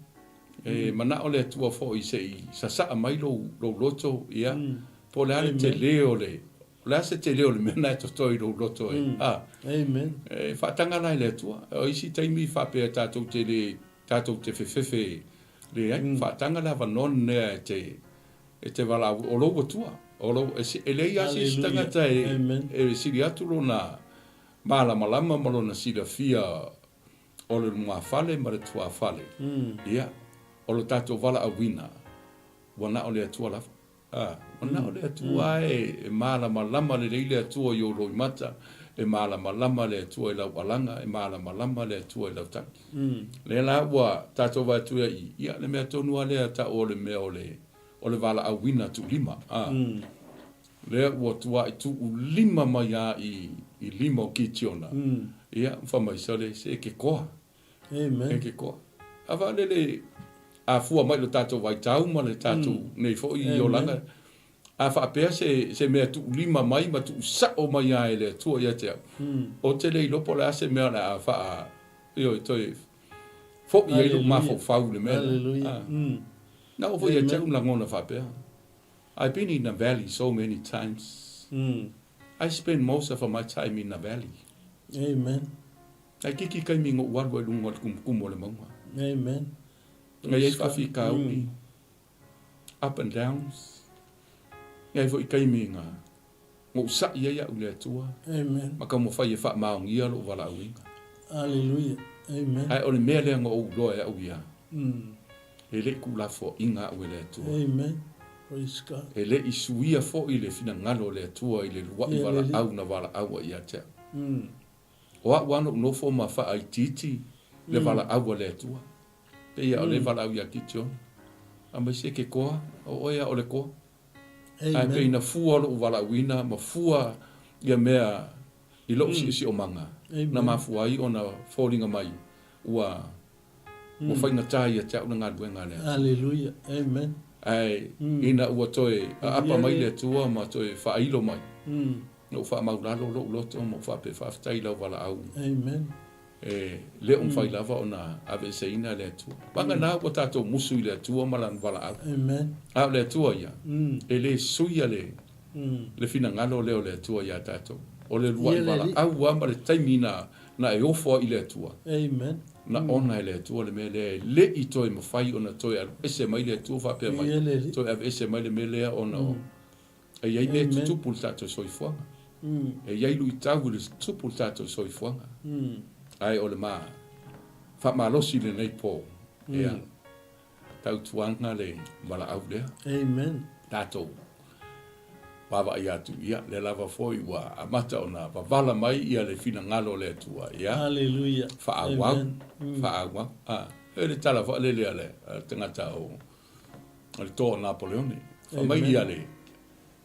E manao le Atua foi se i sasaa mai lou, lou loto, ia, po o le a le tele o le, o le a se tele o le mea na e totoe i lou loto e, a. Amen. E faataga la e le Atua. O isi taimi faapea tatou te le, tatou te fefefe leai, faataga le avanoa lenei e te, E te valaau, o lou Atua, o lou, e leai lava se isi tagata e, e sili atu lona malamalama ma lona silafia o le lumafale ma le tuafale. Ia, o lo tatou valaauina, ua na o le Atua lava. A, ua na o le Atua lava e malamalama lelei le Atua i ou loimata, e malamalama le Atua i lau alaga, e malamalama le Atua i lau tagi. Lea la ua tatou vaai atu ai, ia, le mea tonu lava lea tau o le mea o le o le valaauina tuulima, a. Lea ua tuai tuulima mai a i, i lima o Kitiona. Ia, fai mai, sole, se e ke koa. Amen. E ke koa. A vaalele, a fua mai lo tatou vaitau ma le tatou nei foi i olaga, a faapea se, se mea tuulima mai ma tuusao mai a e le Atua ia te au, ou te le iloa po o le a se mea o le a faa, ioe, toe foi ai lou mafaufau i le mea lea. A. Na oo foi ia te au lagona faapea, I've been in a valley so many times. I spend most of my time in a valley. Amen. Ae kiki kaimi na ou alu ai i luga o le kumukumu o le mauga. Amen. Na i ai faafitauli. Up and downs. E i ai foi taimi na ou sa'i ai a'u i le Atua. Amen. Ma taumafai e faamaonia lo'u valaauina. Aleluia. Amen. Ae o le mea lea na ou iloa e a'u ia, e le i tuulafoaina a'u e le Atua. Amen. Praise God. E le i suia foi le finagalo o le Atua i le lua'i valaau na valaau ai ia te a'u. O a'u lava na ou nofo ma faaitiiti le valaau a le Atua. Pei a o lea e valaau ia Kitiona, Aemaise ke koa, o oe a o le koa. Ae pei na fua lo'u valaauina ma fua ia mea i lo'u siosiomaga, na mafua ai ona foliga mai ua ua faigata ia te a'u le galuega a le Atua. Aleluia. Amen. Ae ina ua toe aapa mai le Atua ma toe faailo mai, na ou faamaulalo lo'u loto ma ou faapea, Faafetai i lau valaau. Amen. E le o mafai lava ona aveeseina le Atua. Vagana ua tatou musu i le Atua ma Lana valaau. Amen. A o le Atua ia, e le suia le, le finagalo lea o le Atua iā tatou. O le lua'i valaau lava ma le taimi na, na e ofo ai i le Atua. Amen. Na ona e le Atua le mea lea e le i toe mafai ona toe alu ese mai le Atua faapea mai, toe aveese mai le mea lea ona o, e i ai mea e tutupu i le tatou soifuaga. E i ai luitau i le tutupu i le tatou soifuaga. Ae o le ma faamalosi i lenei po, ia, tautuana le valaau lea. Amen. Tatou vaavaai atu, ia, lea lava foi ua amata ona vavala mai ia le finagalo o le Atua, ia. Hallelujah. Faaauau, faaauau. A, e le tala faalele a le tagata o o le toa o Napoleone. Fai mai ia le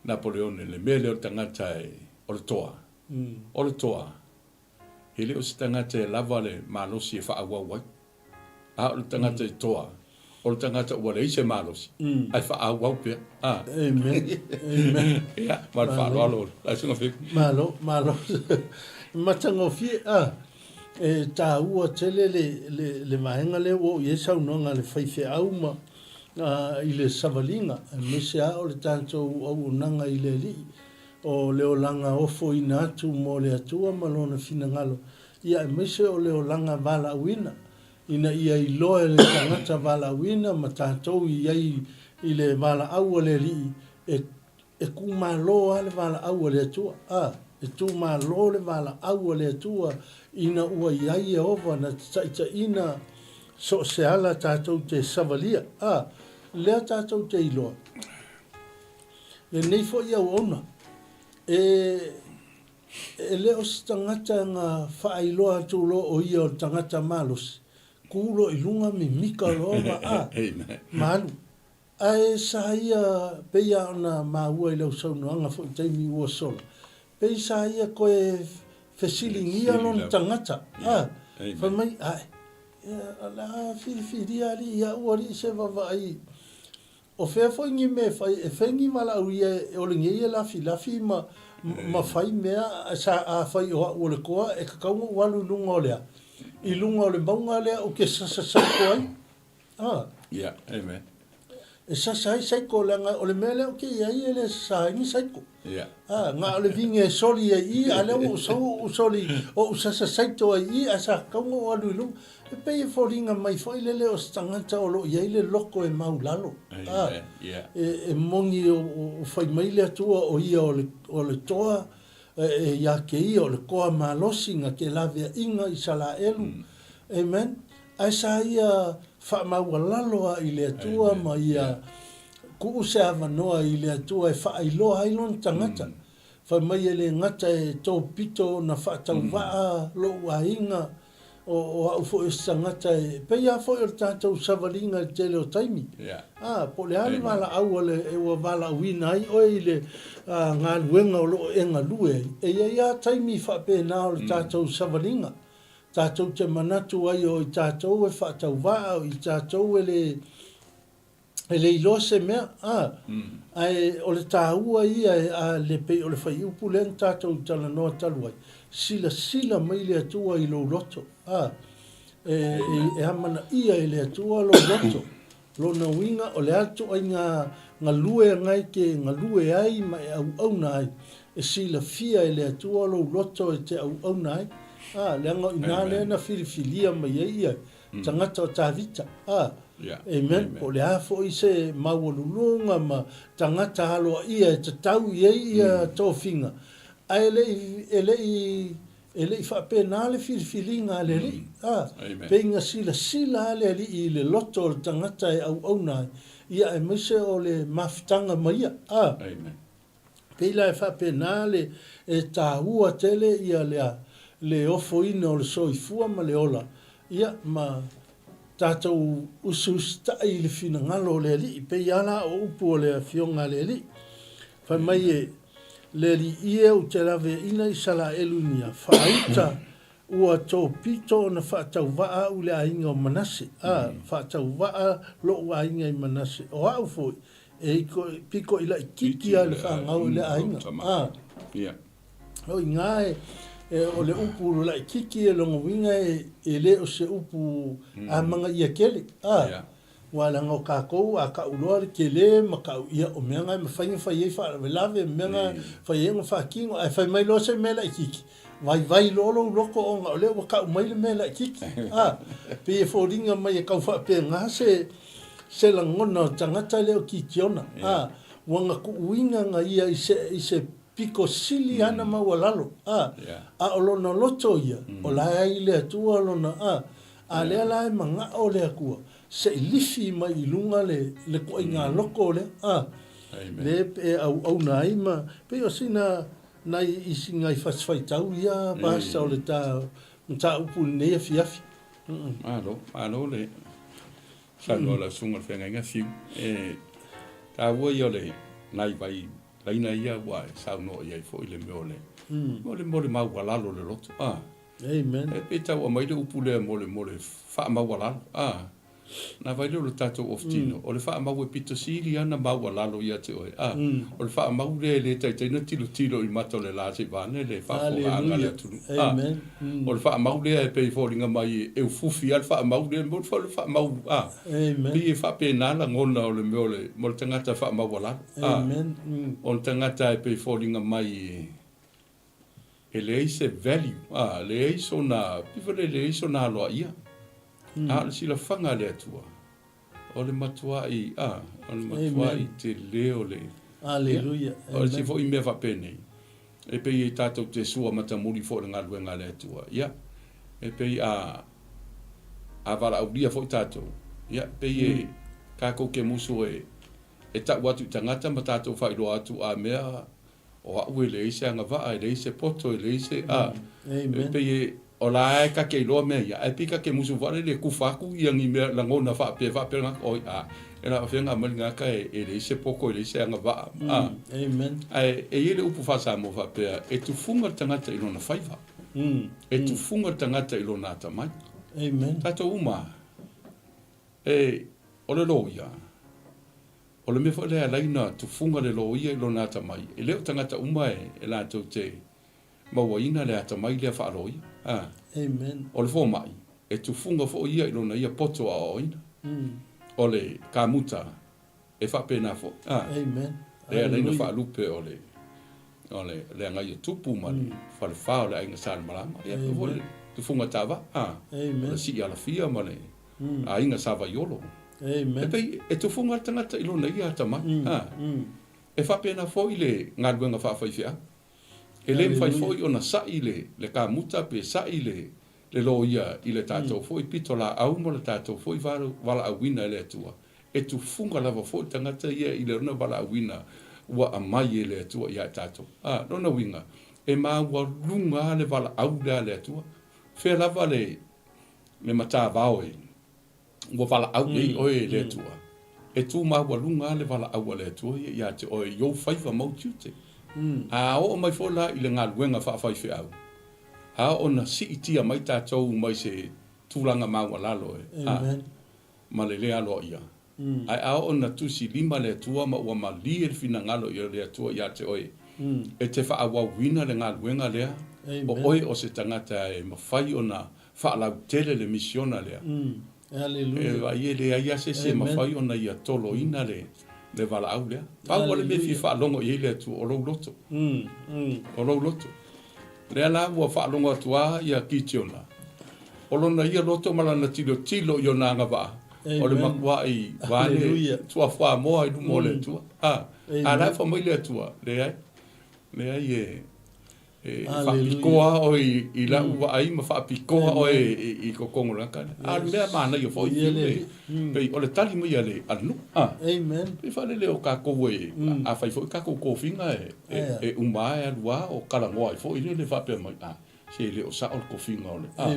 Napoleone, le mea lea o le tagata e, o le toa. O le toa, e le o se tagata e lava le malosi e faaauau ai. A o le tagata e toa, o le tagata ua leai se malosi, ae faaauau pea. A. Amen. Amen. Ia, ma le faaaloalo, lau Susuga Fiku. Malo, malo. Matagofie, a. E taua tele le, le, le vaega lea ua oo i ai saunoaga a le faifeau ma i le savaliga, aemaise lava o le tatou auaunaga i le Alii, o le olaga ofoina atu mo le Atua ma Lona finagalo, ia aemaise o le olaga valaauina, ina ia iloa e le tagata valaauina ma tatou i ai i le valaau a le Alii, e E kumalo lava le valaau a le Atua, a, e tumalo le valaau a le Atua ina ua i ai Ieova na taitaina so o se ala tatou te savalia, a, lea tatou te iloa. Lenei foi auauna, e, e le o se tagata na faailoa atu loa o ia o le tagata malosi, ku loa i luga mimika loa ma, a, ma alu. Ae sa ia, pei a ona maua i lau saunoaga foi i taimi ua sola, pei sa ia koe fesiligia lona tagata, a, fai mai, ae, o le a filifilia alii ia au alii se vavaai, o fea foi ni mea e fai, e fai ni valaau ia o lenei e lafilafi ma, ma fai mea, sa, afai o au o le toa, e tatau ona ou alu i luga o le a? I luga o le mauga lea ou te sasasaiko ai. A. Ia, amen. E sasa ai saiko leaga o le mea lea ou te i ai e le sasa ai ni saiko. Ia. A, na o le viga e soli ai i, a lea ua ou sau ou soli, ou sasa saito ai i, ae sa tatau ona ou alu i luga. E pei e foliga mai foi le le o se tagata o lo o i ai le loto e maulalo. A, Amen. Ia. e, e moni o, o fai mai le Atua o ia o le, o le toa, e, e ia te ia o le toa malosi na te laveaiga i Isalaelu. Amen. Ae sa ia faamaualalo a i le Atua ma ia tuu se avanoa i le Atua e faailoa ai lona tagata. Fai mai e le gata e topito ona faatauvaa lou aiga, o au foi o se tagata e pei a foi o le tatou savaliga i le tele o taimi. A, po o le a le valaau a le ua valaauina ai oe i le galuega o lo o e galue ai, e i ai a taimi faapena o le tatou savaliga. Tatou te manatu ai o i tatou e faatauvaa, o i tatou e le, e le iloa se mea, a, ae o le taua ia e, a le pei o le fuaiupu lea na tatou talanoa talu ai, silasila mai le Atua i lou loto, a, e, e, e amanaia e le Atua lou loto. Lona uiga, o le a le ituaiga galue anga e te galue ai ma e auauna ai, e silafia e le Atua lou loto e te auauna ai. A, leaga o i ina lea na filifilia mai ai ia tagata o Tavita. A. Amen. Po o le a foi se maualuluga ma tagata aloaia e tatau i ai ia tofiga, ae le i, e le i, e le i faapena le filifiliga a le Alii. A, pei na silasila lava le Alii i le loto o le tagata e auauna ai, ia aemaise o le mafutaga ma ia. A, pei la e faapena le, e taua tele ia le, le ofoina o le soifua ma le ola, ia ma tatou usiusitai i le finagalo o le Alii. Pei lava la o upu o le Afioga a le Alii, fai mai e le Alii e ou te laveaina Isaraelu nia, faauta ua topito ona faatauvaa au i le aiga o Manase, a, faatauvaa lou aiga i Manase, o au foi e piko i laitiiti lava i le fanau i le aiga, a. O i ina e, o le upu laitiiti e lona uiga e le o se upu amanaia tele, a. Aua leaga o tatou a tau loa le tele ma tau, ia o mea na e mafai ona fai ai faalavelave, o mea na e mafai ai ona faatino, ae fai mai loa se mea laitiiti, vaivai loa lou loto ona o lea ua tau mai le mea laitiiti, a. Pei e foliga mai e tau faapena se, se lagona o le tagata lea o Kitiona, a. Ua na tuuina na ia i se, i se pito sili ana maualalo, a. A o lona loto ia, o la e ai i le Atua lona, a. A lea la e manao le Atua, se i lifi mai i luga le, le tuaiga loko lea, a, le e auauna ai ma, pei o sina nai isi nai fasi faitau ia, Pastor, o le ta mataupu i lenei afiafi. Malo, malo le saunoa lau susuga i le feagaiga Fiu. E taua ia o le nai vai laina ia ua e saunoa i ai foi le mea o le, o le mea o le maualalo o le loto, a. Amen. E pei tau aumai le upu lea mo le, mo le faamaualalo. A, na vaai lea o le tatou ofutino, o le faamau e pito sili lava ona maualalo ia te oe. A, o le faamau lea e le taitai ona tilotilo i mata o le la se'i vaeane le faafofogaaga a le atunuu. A, o le faamau lea e pei e foliga mai e ufufi lava le faamau lea, mo le faamau, a, pei e faapena lagona o le mea o le, mo le tagata faamaualalo. A, o le tagata e pei e foliga mai E leai se value, a, leai sona, pei foi lea leai sona aloaia. A o le silafaga a le Atua, o le matuai, a, o le matuai tele o le... Aleluia. O le isi foi mea faapenei, e pei e tatou te sua matamuli foi i le galuega a le Atua, ia, e pei a, a valaaulia foi tatou, ia, pei e tatou te musu e, e tau atu i tagata ma tatou faailoa atu a mea O au e leai se agavaa, e leai se poto, e leai se, a, e pei e, o la e ta te iloa mea ia, ae pei ta te musu foi lele e kufa atu ia ni mea lagona faapea, faapea le tagata, oi, a, e la faapefea ona aumai le tagata e leai se poto, e leai se agavaa, a. Ae e i ai le upu faa-Samoa faapea, e tufuga le tagata i lona faiva, e tufuga le tagata i lona atamai. Tatou uma lava, e, o le loia, O le mea foi lea e ala ai ona tufuga le loia i lona atamai, e le o tagata uma e latou te mauaina le atamai lea faaloia. A. Amen. O le fomai, e tufuga foi ia i lona ia poto aoaoina. O le kamuta, e faapena foi. A. Amen. Lea e ala ai ona faalupe o le, o le, le agaia tupu ma le falefa o le aiga Salemalama. Ia, pei foi le tufuga taavaa. A. Amen. O le sii alafia ma le aiga Savaiolo. Amen. E pei e tufuga le tagata i lona ia atamai. A. E faapena foi le galuega faafaifeau. E le mafai foi ona sa'i le, le kamuta pe sa'i le, le loia i le tatou foi pitolaau ma le tatou foi valaauina e le Atua. E tufuga lava foi le tagata ia i lona valaauina ua aumai e le Atua ia i tatou. A, lona uiga, e maualuga lava le valaau lea a le Atua. Fea lava le, le matavao e ua valaau i ai oe e le Atua, e tu maualuga lava le valaau a le Atua ia ia te oe i ou faiva ma ou tiute. A oo mai foi la i le galuega faafaifeau, a oo ina siitia mai tatou mai se tulaga maualalo e, a, ma le le aloaia, ae a oo ina tusi lima le Atua ma ua malie le finagalo o le Atua ia te oe, e te faaauauina le galuega lea, o oe o se tagata e mafai ona faalautele le misiona lea. E vaai e leai lava se isi e mafai ona ia toloina le valaau lea. Pau lava le mea e fia faalogo i ai le Atua, o lou loto. O lou loto. Lea la ua faalogo atu lava ia Kitiona, o lona ia loto ma lana tilotilo i ona agavaa. O le matua'i vaeane tuafuamoa i luma o le Atua. A, a o la e fai mai le Atua, leai, leai e, e faapitoa oe i lau vaai ma faapitoa oe i totonu o le tagata lea. A o le mea manaia foi Fiu le, pei o le tali mai a le nuu. A, pei faalele o tatou e, a fai foi tatou tofiga e uma lava e alu lava o talanoa ai foi lele faapea mai, a, se e le o sao le tofiga o le, a,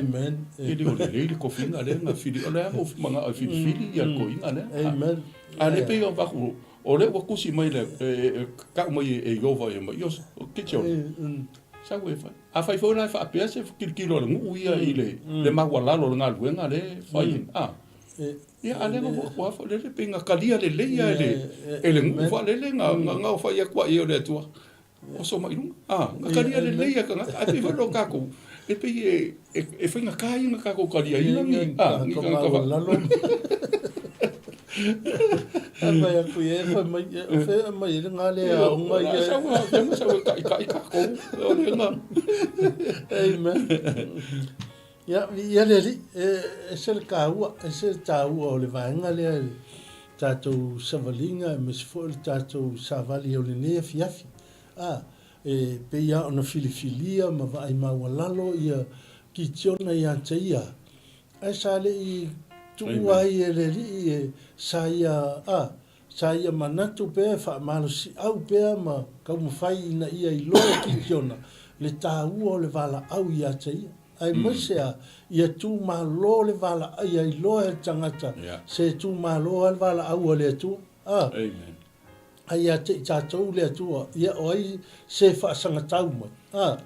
e le o lelei le tofiga lea na fili, o le a lou manao e filifili ia le toeaina lea. A, a o lea pei ona avatu O lea ua tusi mai le, tau mai e Ieova ia mai, o Kitiona, sau e fai. Afai foi la e faapea se tilotilo a le nuu ia i le maualalo o le galuega lea e fai ai, a, ia, a o lea na ou atu lava lele, pei na talia lelei lava e le nuu faalele, na fai atu lava i ai o le Atua, oso mai i luga, a, na talia lelei lava e tagata. Ae pei foi la o tatou, e pei e faigata ia ona tatou taliaina ni, a, ni tagata fa. A fai atu ia, fai mai, o fea e aumai ai lena le aoga ia. Sau a, fea sau e taʻitaʻi tatou, o lena. Amen. Ia, viia le Alii, e ese le taua, ese le taua o le vaega lea i le tatou savaliga aemaise foi o le tatou savali o lenei afiafi. A, e pei lava ona filifilia ma vaai maualalo ia Kitiona ia te ia, ae sa le i tuua ai e le Alii e sa ia, a, sa ia manatu pea e faamalosiau pea ma taumafai ina ia iloa e Kitiona le taua o le valaau ia te ia. Aemaise a ia tumalo le valaau, ia iloa e le tagata se tumalo lava le valaau a le Atua. A, a ia te i tatou le Atua, ia o ai se faasagatau mai. A,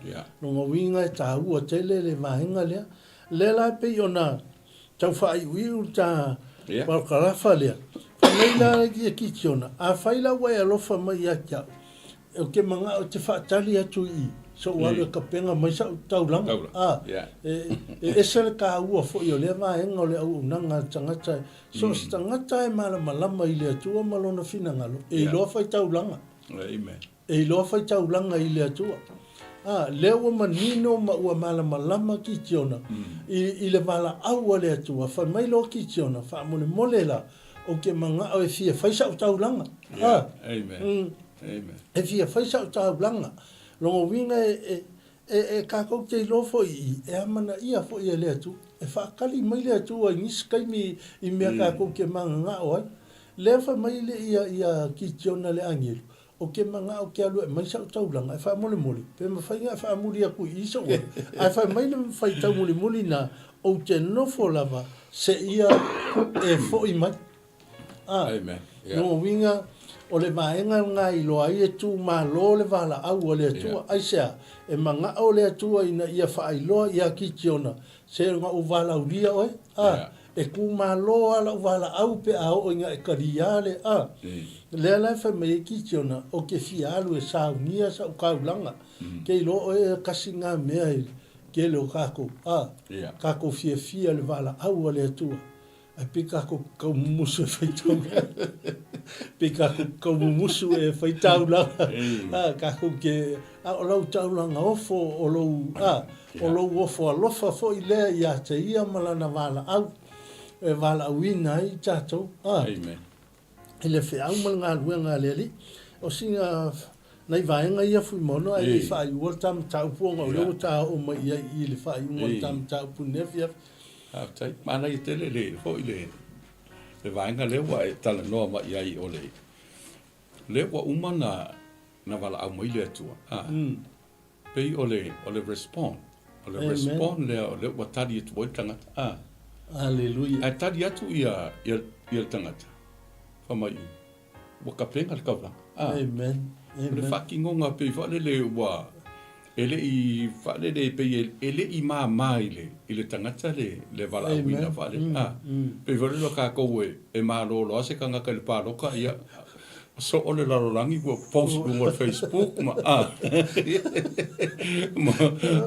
lona uiga e taua tele le vaega lea. Lea la e pei ona tau faaiuiu le ta parakalafa lea, fai mai la ia Kitiona, afai la ua e alofa mai ia te au, Ou te manao e te faatali atu i i, so'u alu e kapena mai sa'u taulaga. A, e, e ese le taua foi o lea vaega o le auaunaga a le tagata. So o se tagata e malamalama i le Atua ma lona finagalo, e iloa fai taulaga. E iloa fai taulaga i le Atua. A, lea ua manino ma ua malamalama Kitiona i, i le valaau a le Atua. Fai mai loa Kitiona, faamolemole la, ou te manao e fia fai sa'u taulaga. A, mm. E fia fai sa'u taulaga. Lona uiga e, e, e kākou te iloa foi i i, e amanaia foi e le Atua. E faatali mai le Atua i nisi taimi i mea kākou te mananao ai. Lea fai mai le ia, ia Kitiona le agelu, Ou te manao ke alu e aumai sa'u taulaga e faamolemole, pe mafai ona e faamuli atu i i so'u alu. Ae fai mai le faitau mulimuli na, Ou te nofo lava seia e fo'i mai. A, Amen. Yeah. Lona uiga, o le vaega lena e iloa ai e tumalo le valaau a le Atua. Yeah. Aisea? E manao le Atua ina ia faailoa ia Kitiona, se na ou valaulia oe, a, Yeah. e tumalo lava lau valaau pe a oo ina e talia le, a. Lea la e fai mai ai Kitiona, ou te fia alu e saunia sa'u taulaga. Ke iloa oe e kasi na mea i le tele o tatou, a, Yeah. tatou fiafia i le valaau a le Atua. Ae pei tatou tau mumusu e fai taulaga. Pei tatou tau mumusu e fai taulaga. A, tatou te, a o lau taulaga ofo, o lou, a, o lou ofo alofa foi lea ia te ia ma lana valaau e valaauina ai tatou, a, i le feau ma le galuega a le Alii. O sina, nai vaega ia Fuimaono ae le i faaiua le ta mataupu ona o lea ua ta oo mai i ai i le faaiuga o le ta mataupu i lenei afiafi. Faafetai. Manaia tele le foi le le vaega lea ua e talanoa mai i ai o le lea ua uma na na valaau mai le Atua. A. Pei o le o le respond. O le respond lea o lea ua tali atu ai le tagata. A. Aleluia. Ae tali atu ia ia ia le tagata. Fai mai ua kapena le taulaga. A. Amen. O le faatinoga pei faalele ua E le i faalele e pei e le i māmā i le i le tagata le le valaauina faalele. A, pei foi lele o tatou e e malo loa se tagata i le palota ia soo le lalolagi ua post i luga o le Facebook ma a ma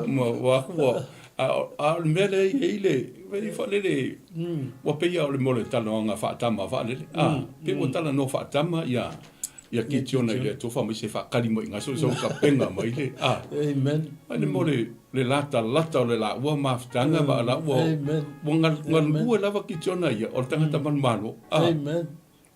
ma ua aku ua a a o le mea lea e i ai le pei faalele ua pei lava o le mea o le talanoaga faatama faalele a pei ua talanoa faatama ia. Ia Kitiona i le Atua fai mai se faakali mai i so tapena mai le a. Amen. Ai le mo le le latalata o le laua mafutaga ma laua ua galue lava Kitiona ia o le tagata manumalo a. Amen.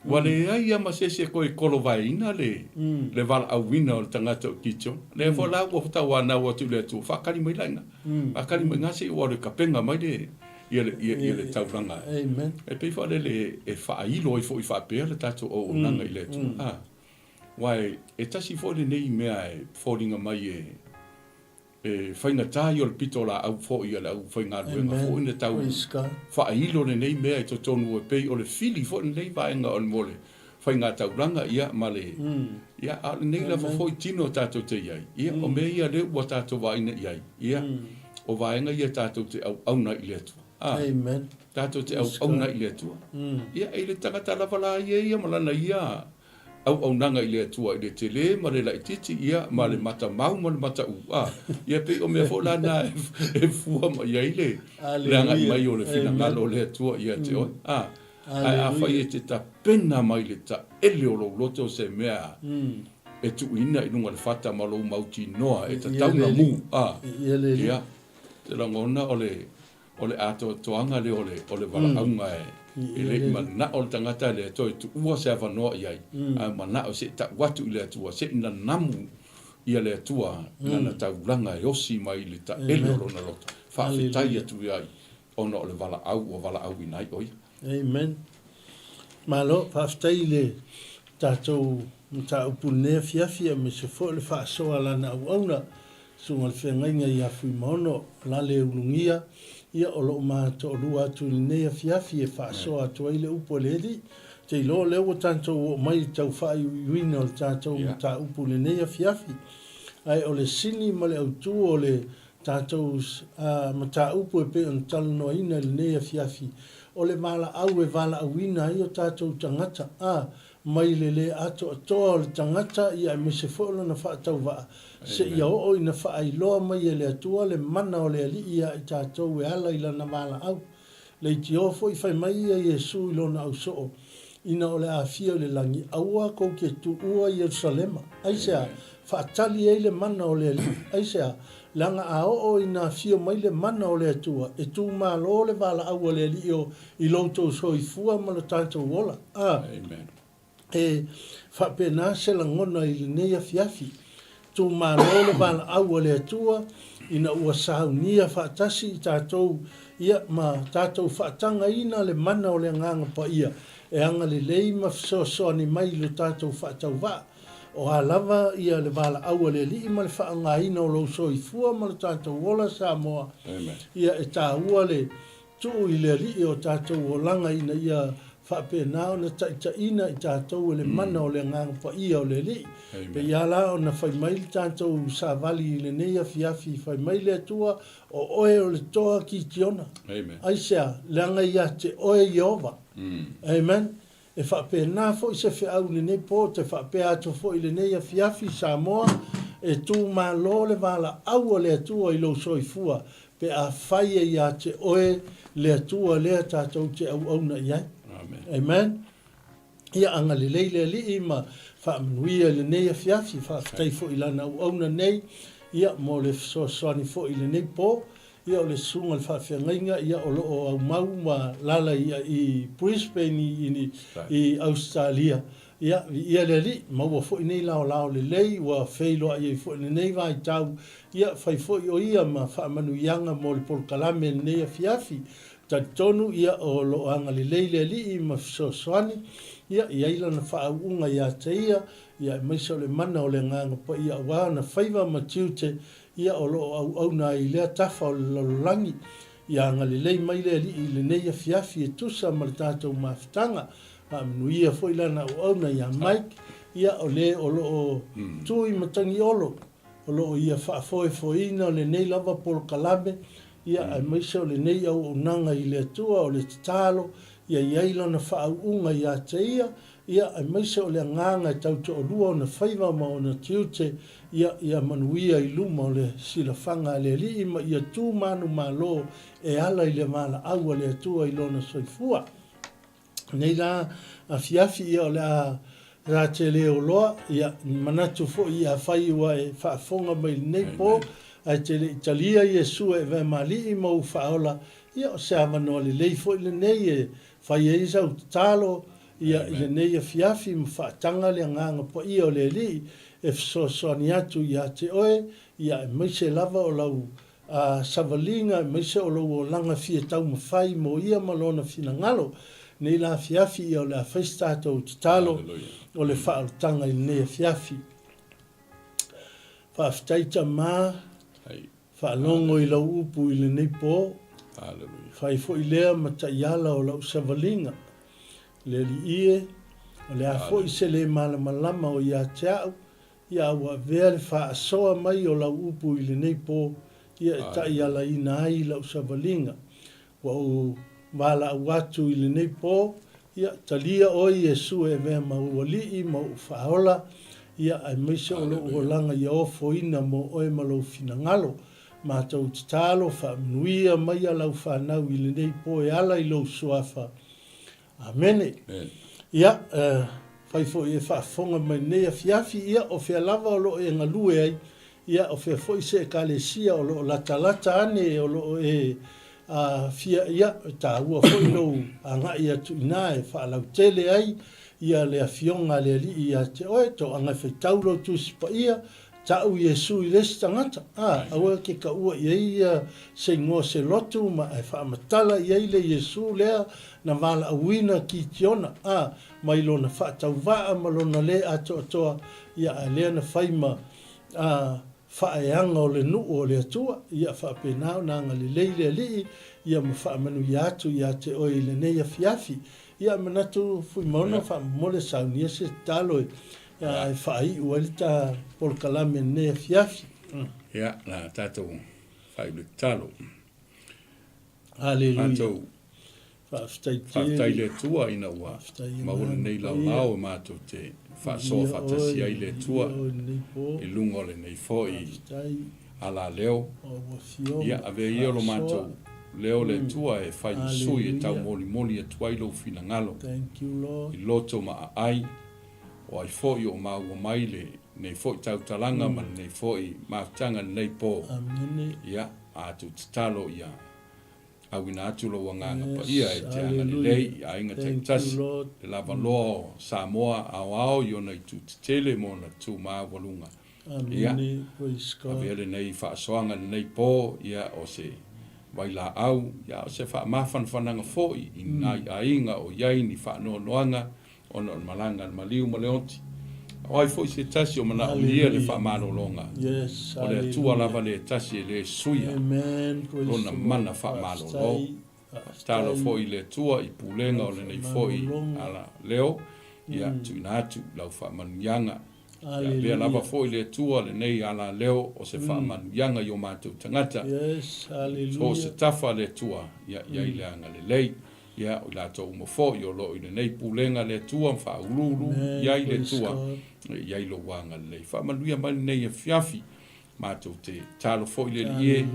Ua leai lava ma se isi e toe kolovaeina le le valaauina o le tagata o Kitiona. Lea foi la ua tauanau atu i le Atua, faakali mai la i ina. Faakali mai i ina se i ua alu e tapena mai le ia le, ia, ia le taulaga. Amen. E pei foi lele e faailo ai foi faapea le tatou auaunaga i le Atua. A, aua e, e tasi foi lenei mea e foliga mai e, e faigata ia o le pitolaau foi a le aufaigaluega foi na tau faailo lenei mea i totonu e pei o le fili foi lenei vaega o le mo le faigataulaga ia ma le, ia, a o lenei lava foi tino tatou te i ai, ia, o mea ia lea ua tatou vaaiina i ai, ia, o vaega ia tatou te auauna i le Atua. A, Amen. Tatou te auauna i le Atua. Ia, i le tagata lava la ia ia ma lana ia auaunaga i le Atua i le tele ma le laitiiti, ia, ma le matamau ma le mataū, a, ia, pei o mea foi la na e fua mai ai le, le agai mai o le finagalo o le Atua ia te oe. A. Ae afai e te tapena mai le taele o lou loto se mea e tuuina i luga o le fata ma lou mautinoa e tatau ona mu, a, ia, te lagona o le, o le atoatoaga lea o le, o le valaauga e, e le i manao le tagata lea e toe tuua se avanoa i ai, ae manao se i tau atu i le Atua, se i nanamu ia le Atua i lana taulaga e osi mai i le taele o lona loto. Faafetai atu i ai ona o le valaau ua valaauina ai ʻo ia. Amen. Malo, faafetai i le tatou mataupu i lenei afiafi aemaise foi o le faasoa a lana auauna, Susuga i le Feagaiga ia Fuimaono Lale Ulugia, ia o lo o ma toalua atu i lenei afiafi e faasoa atu ai le upu a le Alii. Ou te iloa o lea ua tatou oo mai i le tau faaiuiuina o le tatou mataupu i lenei afiafi. Ae o le sini ma le autu o le tatou mataupu e pei ona talanoaina i lenei afiafi, o le valaau e valaauina ai o tatou tagata, a, mai le lē atoatoa o le tagata ia aemaise foi o lona faatauvaa, seia oo ina faailoa mai e le Atua le mana o le Alii ia i tatou e ala i Lana valaau. Leitio foi fai mai ia Iesu i lona ausoo, ina o le afio i le lagi, aua kou te tuua Ierusalema. Aisea? Faatali ai le mana o le Alii. Aisea? Leaga a oo ina afio mai le mana o le Atua, e tu malo le valaau a le Alii o i lo outou soifua ma lo tatou ola. A. Amen. E faapena se lagona i lenei afiafi. Tu malo le valaau a le Atua ina ua saunia faatasi i tatou, ia, ma tatou faatagaina le mana o le Agaga Paia e agalelei ma fesoasoani mai i lo tatou faatauvaa. O a lava ia le valaau a le Alii ma le faaaogaina o lou soifua ma lo tatou ola Samoa, ia e taua le Tuu i le Alii o tatou olaga ina ia faapena ona taitaiina i tatou e le mana o le Agaga Paia o le Alii. Pei lava la ona fai mai le tatou savali i lenei afiafi, fai mai le Atua, O oe o le toa Kitiona. Aisea? Leaga ia te oe Ieova. Amen. E faapena foi se feau i lenei po, te faapea atu foi i lenei afiafi, Samoa, e tu malo le valaau a le Atua i lou soifua, pe afai e ia te oe le Atua lea tatou te auauna i ai. Amen. Amen. Ia agalelei le Alii ma faamanuia i lenei afiafi. Faafetai foi i Lana auauna nei, ia, mo le fesoasoani foi i lenei po. Ia o le susuga i le faafeagaiga ia o lo o aumau ma lala i i Brisbane i i Ausetalia. Ia viia le Alii, maua foi nei laolao lelei ua feiloai ai foi i lenei vaitau, ia fai foi o ia ma faamanuiaga mo le polokalame i lenei afiafi. Talitonu ia o lo o agalelei le Alii ma fesoasoani, ia i ai lana faauuga ia te ia, ia aemaise o le mana o le Agaga Paia aua ona faiva ma tiute Ia o lo o auauna ai i lea tafa o le lalolagi, ia agalelei mai le Alii i lenei afiafi e tusa ma le tatou mafutaga. Faamanuia foi lana auauna ia Mike, ia o le o lo o tu i Matagiolo, o lo o ia faafoefoeina lenei lava polokalame, ia aemaise o lenei auaunaga i le Atua, o le tatalo, ia i ai lana faauuga ia te ia, Ia, aemaise o le agaga e tau toalua ona faiva ma ona tiute, ia, ia manuia i luma o le silafaga a le Alii ma ia tu manumalo e ala i le valaau a le Atua i lona soifua. Nei la afiafi, ia, o le a Ta te le oloa, ia, manatu foi afai ua e faafofoga mai i lenei po, ae te le i talia Iesu e avea ma Alii ma ou Faaola, ia, o se avanoa lelei foi lenei e fai ai sau tatalo, ia, i lenei afiafi ma faataga le Agaga Paia o le Alii e fesoasoani atu ia te oe, ia, aemaise lava o lau A savaliga aemaise o lou olaga fia taumafai mo ia ma lona finagalo. Nei la afiafi ia o le a fai se tatou tatalo o le faaolataga i lenei afiafi. Faafetai Tama, faalogo i lau upu i lenei po. Fai foi lea ma taiala o lau savaliga. Le Alii e, o le a foi se le malamalama o ia te au, Ia ua avea le faasoa mai o lau upu i lenei po, ia e taialaina ai lau savaliga. Ua ou valaau atu i lenei po, ia talia oe Iesu e avea ma ou Alii ma ou Faaola, ia aemaise o lou olaga ia ofoina mo oe ma lou finagalo. Matou tatalo, faamanuia maia lau fanau i lenei po e ala i lou Suafa. Amene. Ia, fai foi e faafofoga mai lenei afiafi, ia, o fea lava o lo o e galue ai, ia, o fea foi se Ekalesia o lo o latalata ane o lo o e fia, ia, e taua foi lou agai atu i ina e faalautele ai ia le Afioga a le Alii ia te oe, toaga e faitau lou Tusi Paia, Ta'u Iesu i le isi tagata, a, aua e ke ka'ua i ai ia se igoa se lotu ma e faamatala i ai le Iesu lea na valaauina Kitiona, a, mai lona faatauva'a ma lona le atoatoa, ia a lea na fai ma, a, faaeaga o le nu'u o le Atua, ia faapena ona agalelei le Alii, ia ma faamanuia atu ia te oe i lenei afiafi. Ia manatu Fuimaono faamomole saunia se tatalo e e faaiu ai le ta polokalame i lenei afiafi. Ia, na tatou faaiu le tatalo. Aleluia. Matou Faafetai tele. Faafetai i le Atua ina ua maua lenei laolao e matou te faasoa faatasi ai le Atua i luga o lenei foi alaleo. Ia, avea ia lo matou leo le Atua e fai ma sui e taumolimoli atu ai lou finagalo i loto ma aai. O ai foi o maua mai lenei foi tautalaga ma lenei foi mafutaga i lenei po. Ia, a tou tatalo ia auina atu lou Agaga Paia e te agalelei i aiga taitasi, le lavaloa o Samoa aoao i ona itu tetele ma ona tu maualuga. Ia, avea lenei faasoaga i lenei po, ia, o se vailaau, ia, o se faamafanafanaga foi i nai aiga o i ai ni faanoanoaga ona o le malaga a le maliu ma le oti. O ai foi se tasi o manaomia le faamalologa, o le Atua lava le tasi e le suia lona mana faamalolo. Tatalo foi i le Atua i pulega o lenei foi ala leo, ia tuuina atu lau faamanuiaga. Ia avea lava foi le Atua lenei ala leo o se faamanuiaga i o matou tagata. So o se tafa a le Atua, ia i ai le agalelei. Ia, o i latou uma foi o lo o i lenei pulega a le Atua ma faauluulu i ai le Atua, e i ai lou agalelei. Faamanuia mai lenei afiafi, matou te tatalo foi le Alii e,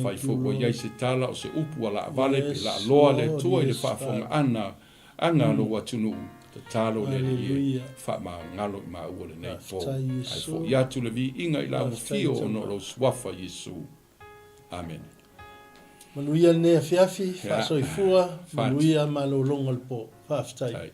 fai foi ua i ai se tala o se upu ua laavale pe laaloa le Atua i le faafofogaaga aga a lou atunuu, tatalo le Alii e, faamagalo i maua lenei po. Ae foi atu le viiga i lau afio ona o lou Suafa Iesu. Amene. Manuia lenei afiafi, faasoifua, manuia malologa o le po. Faafetai.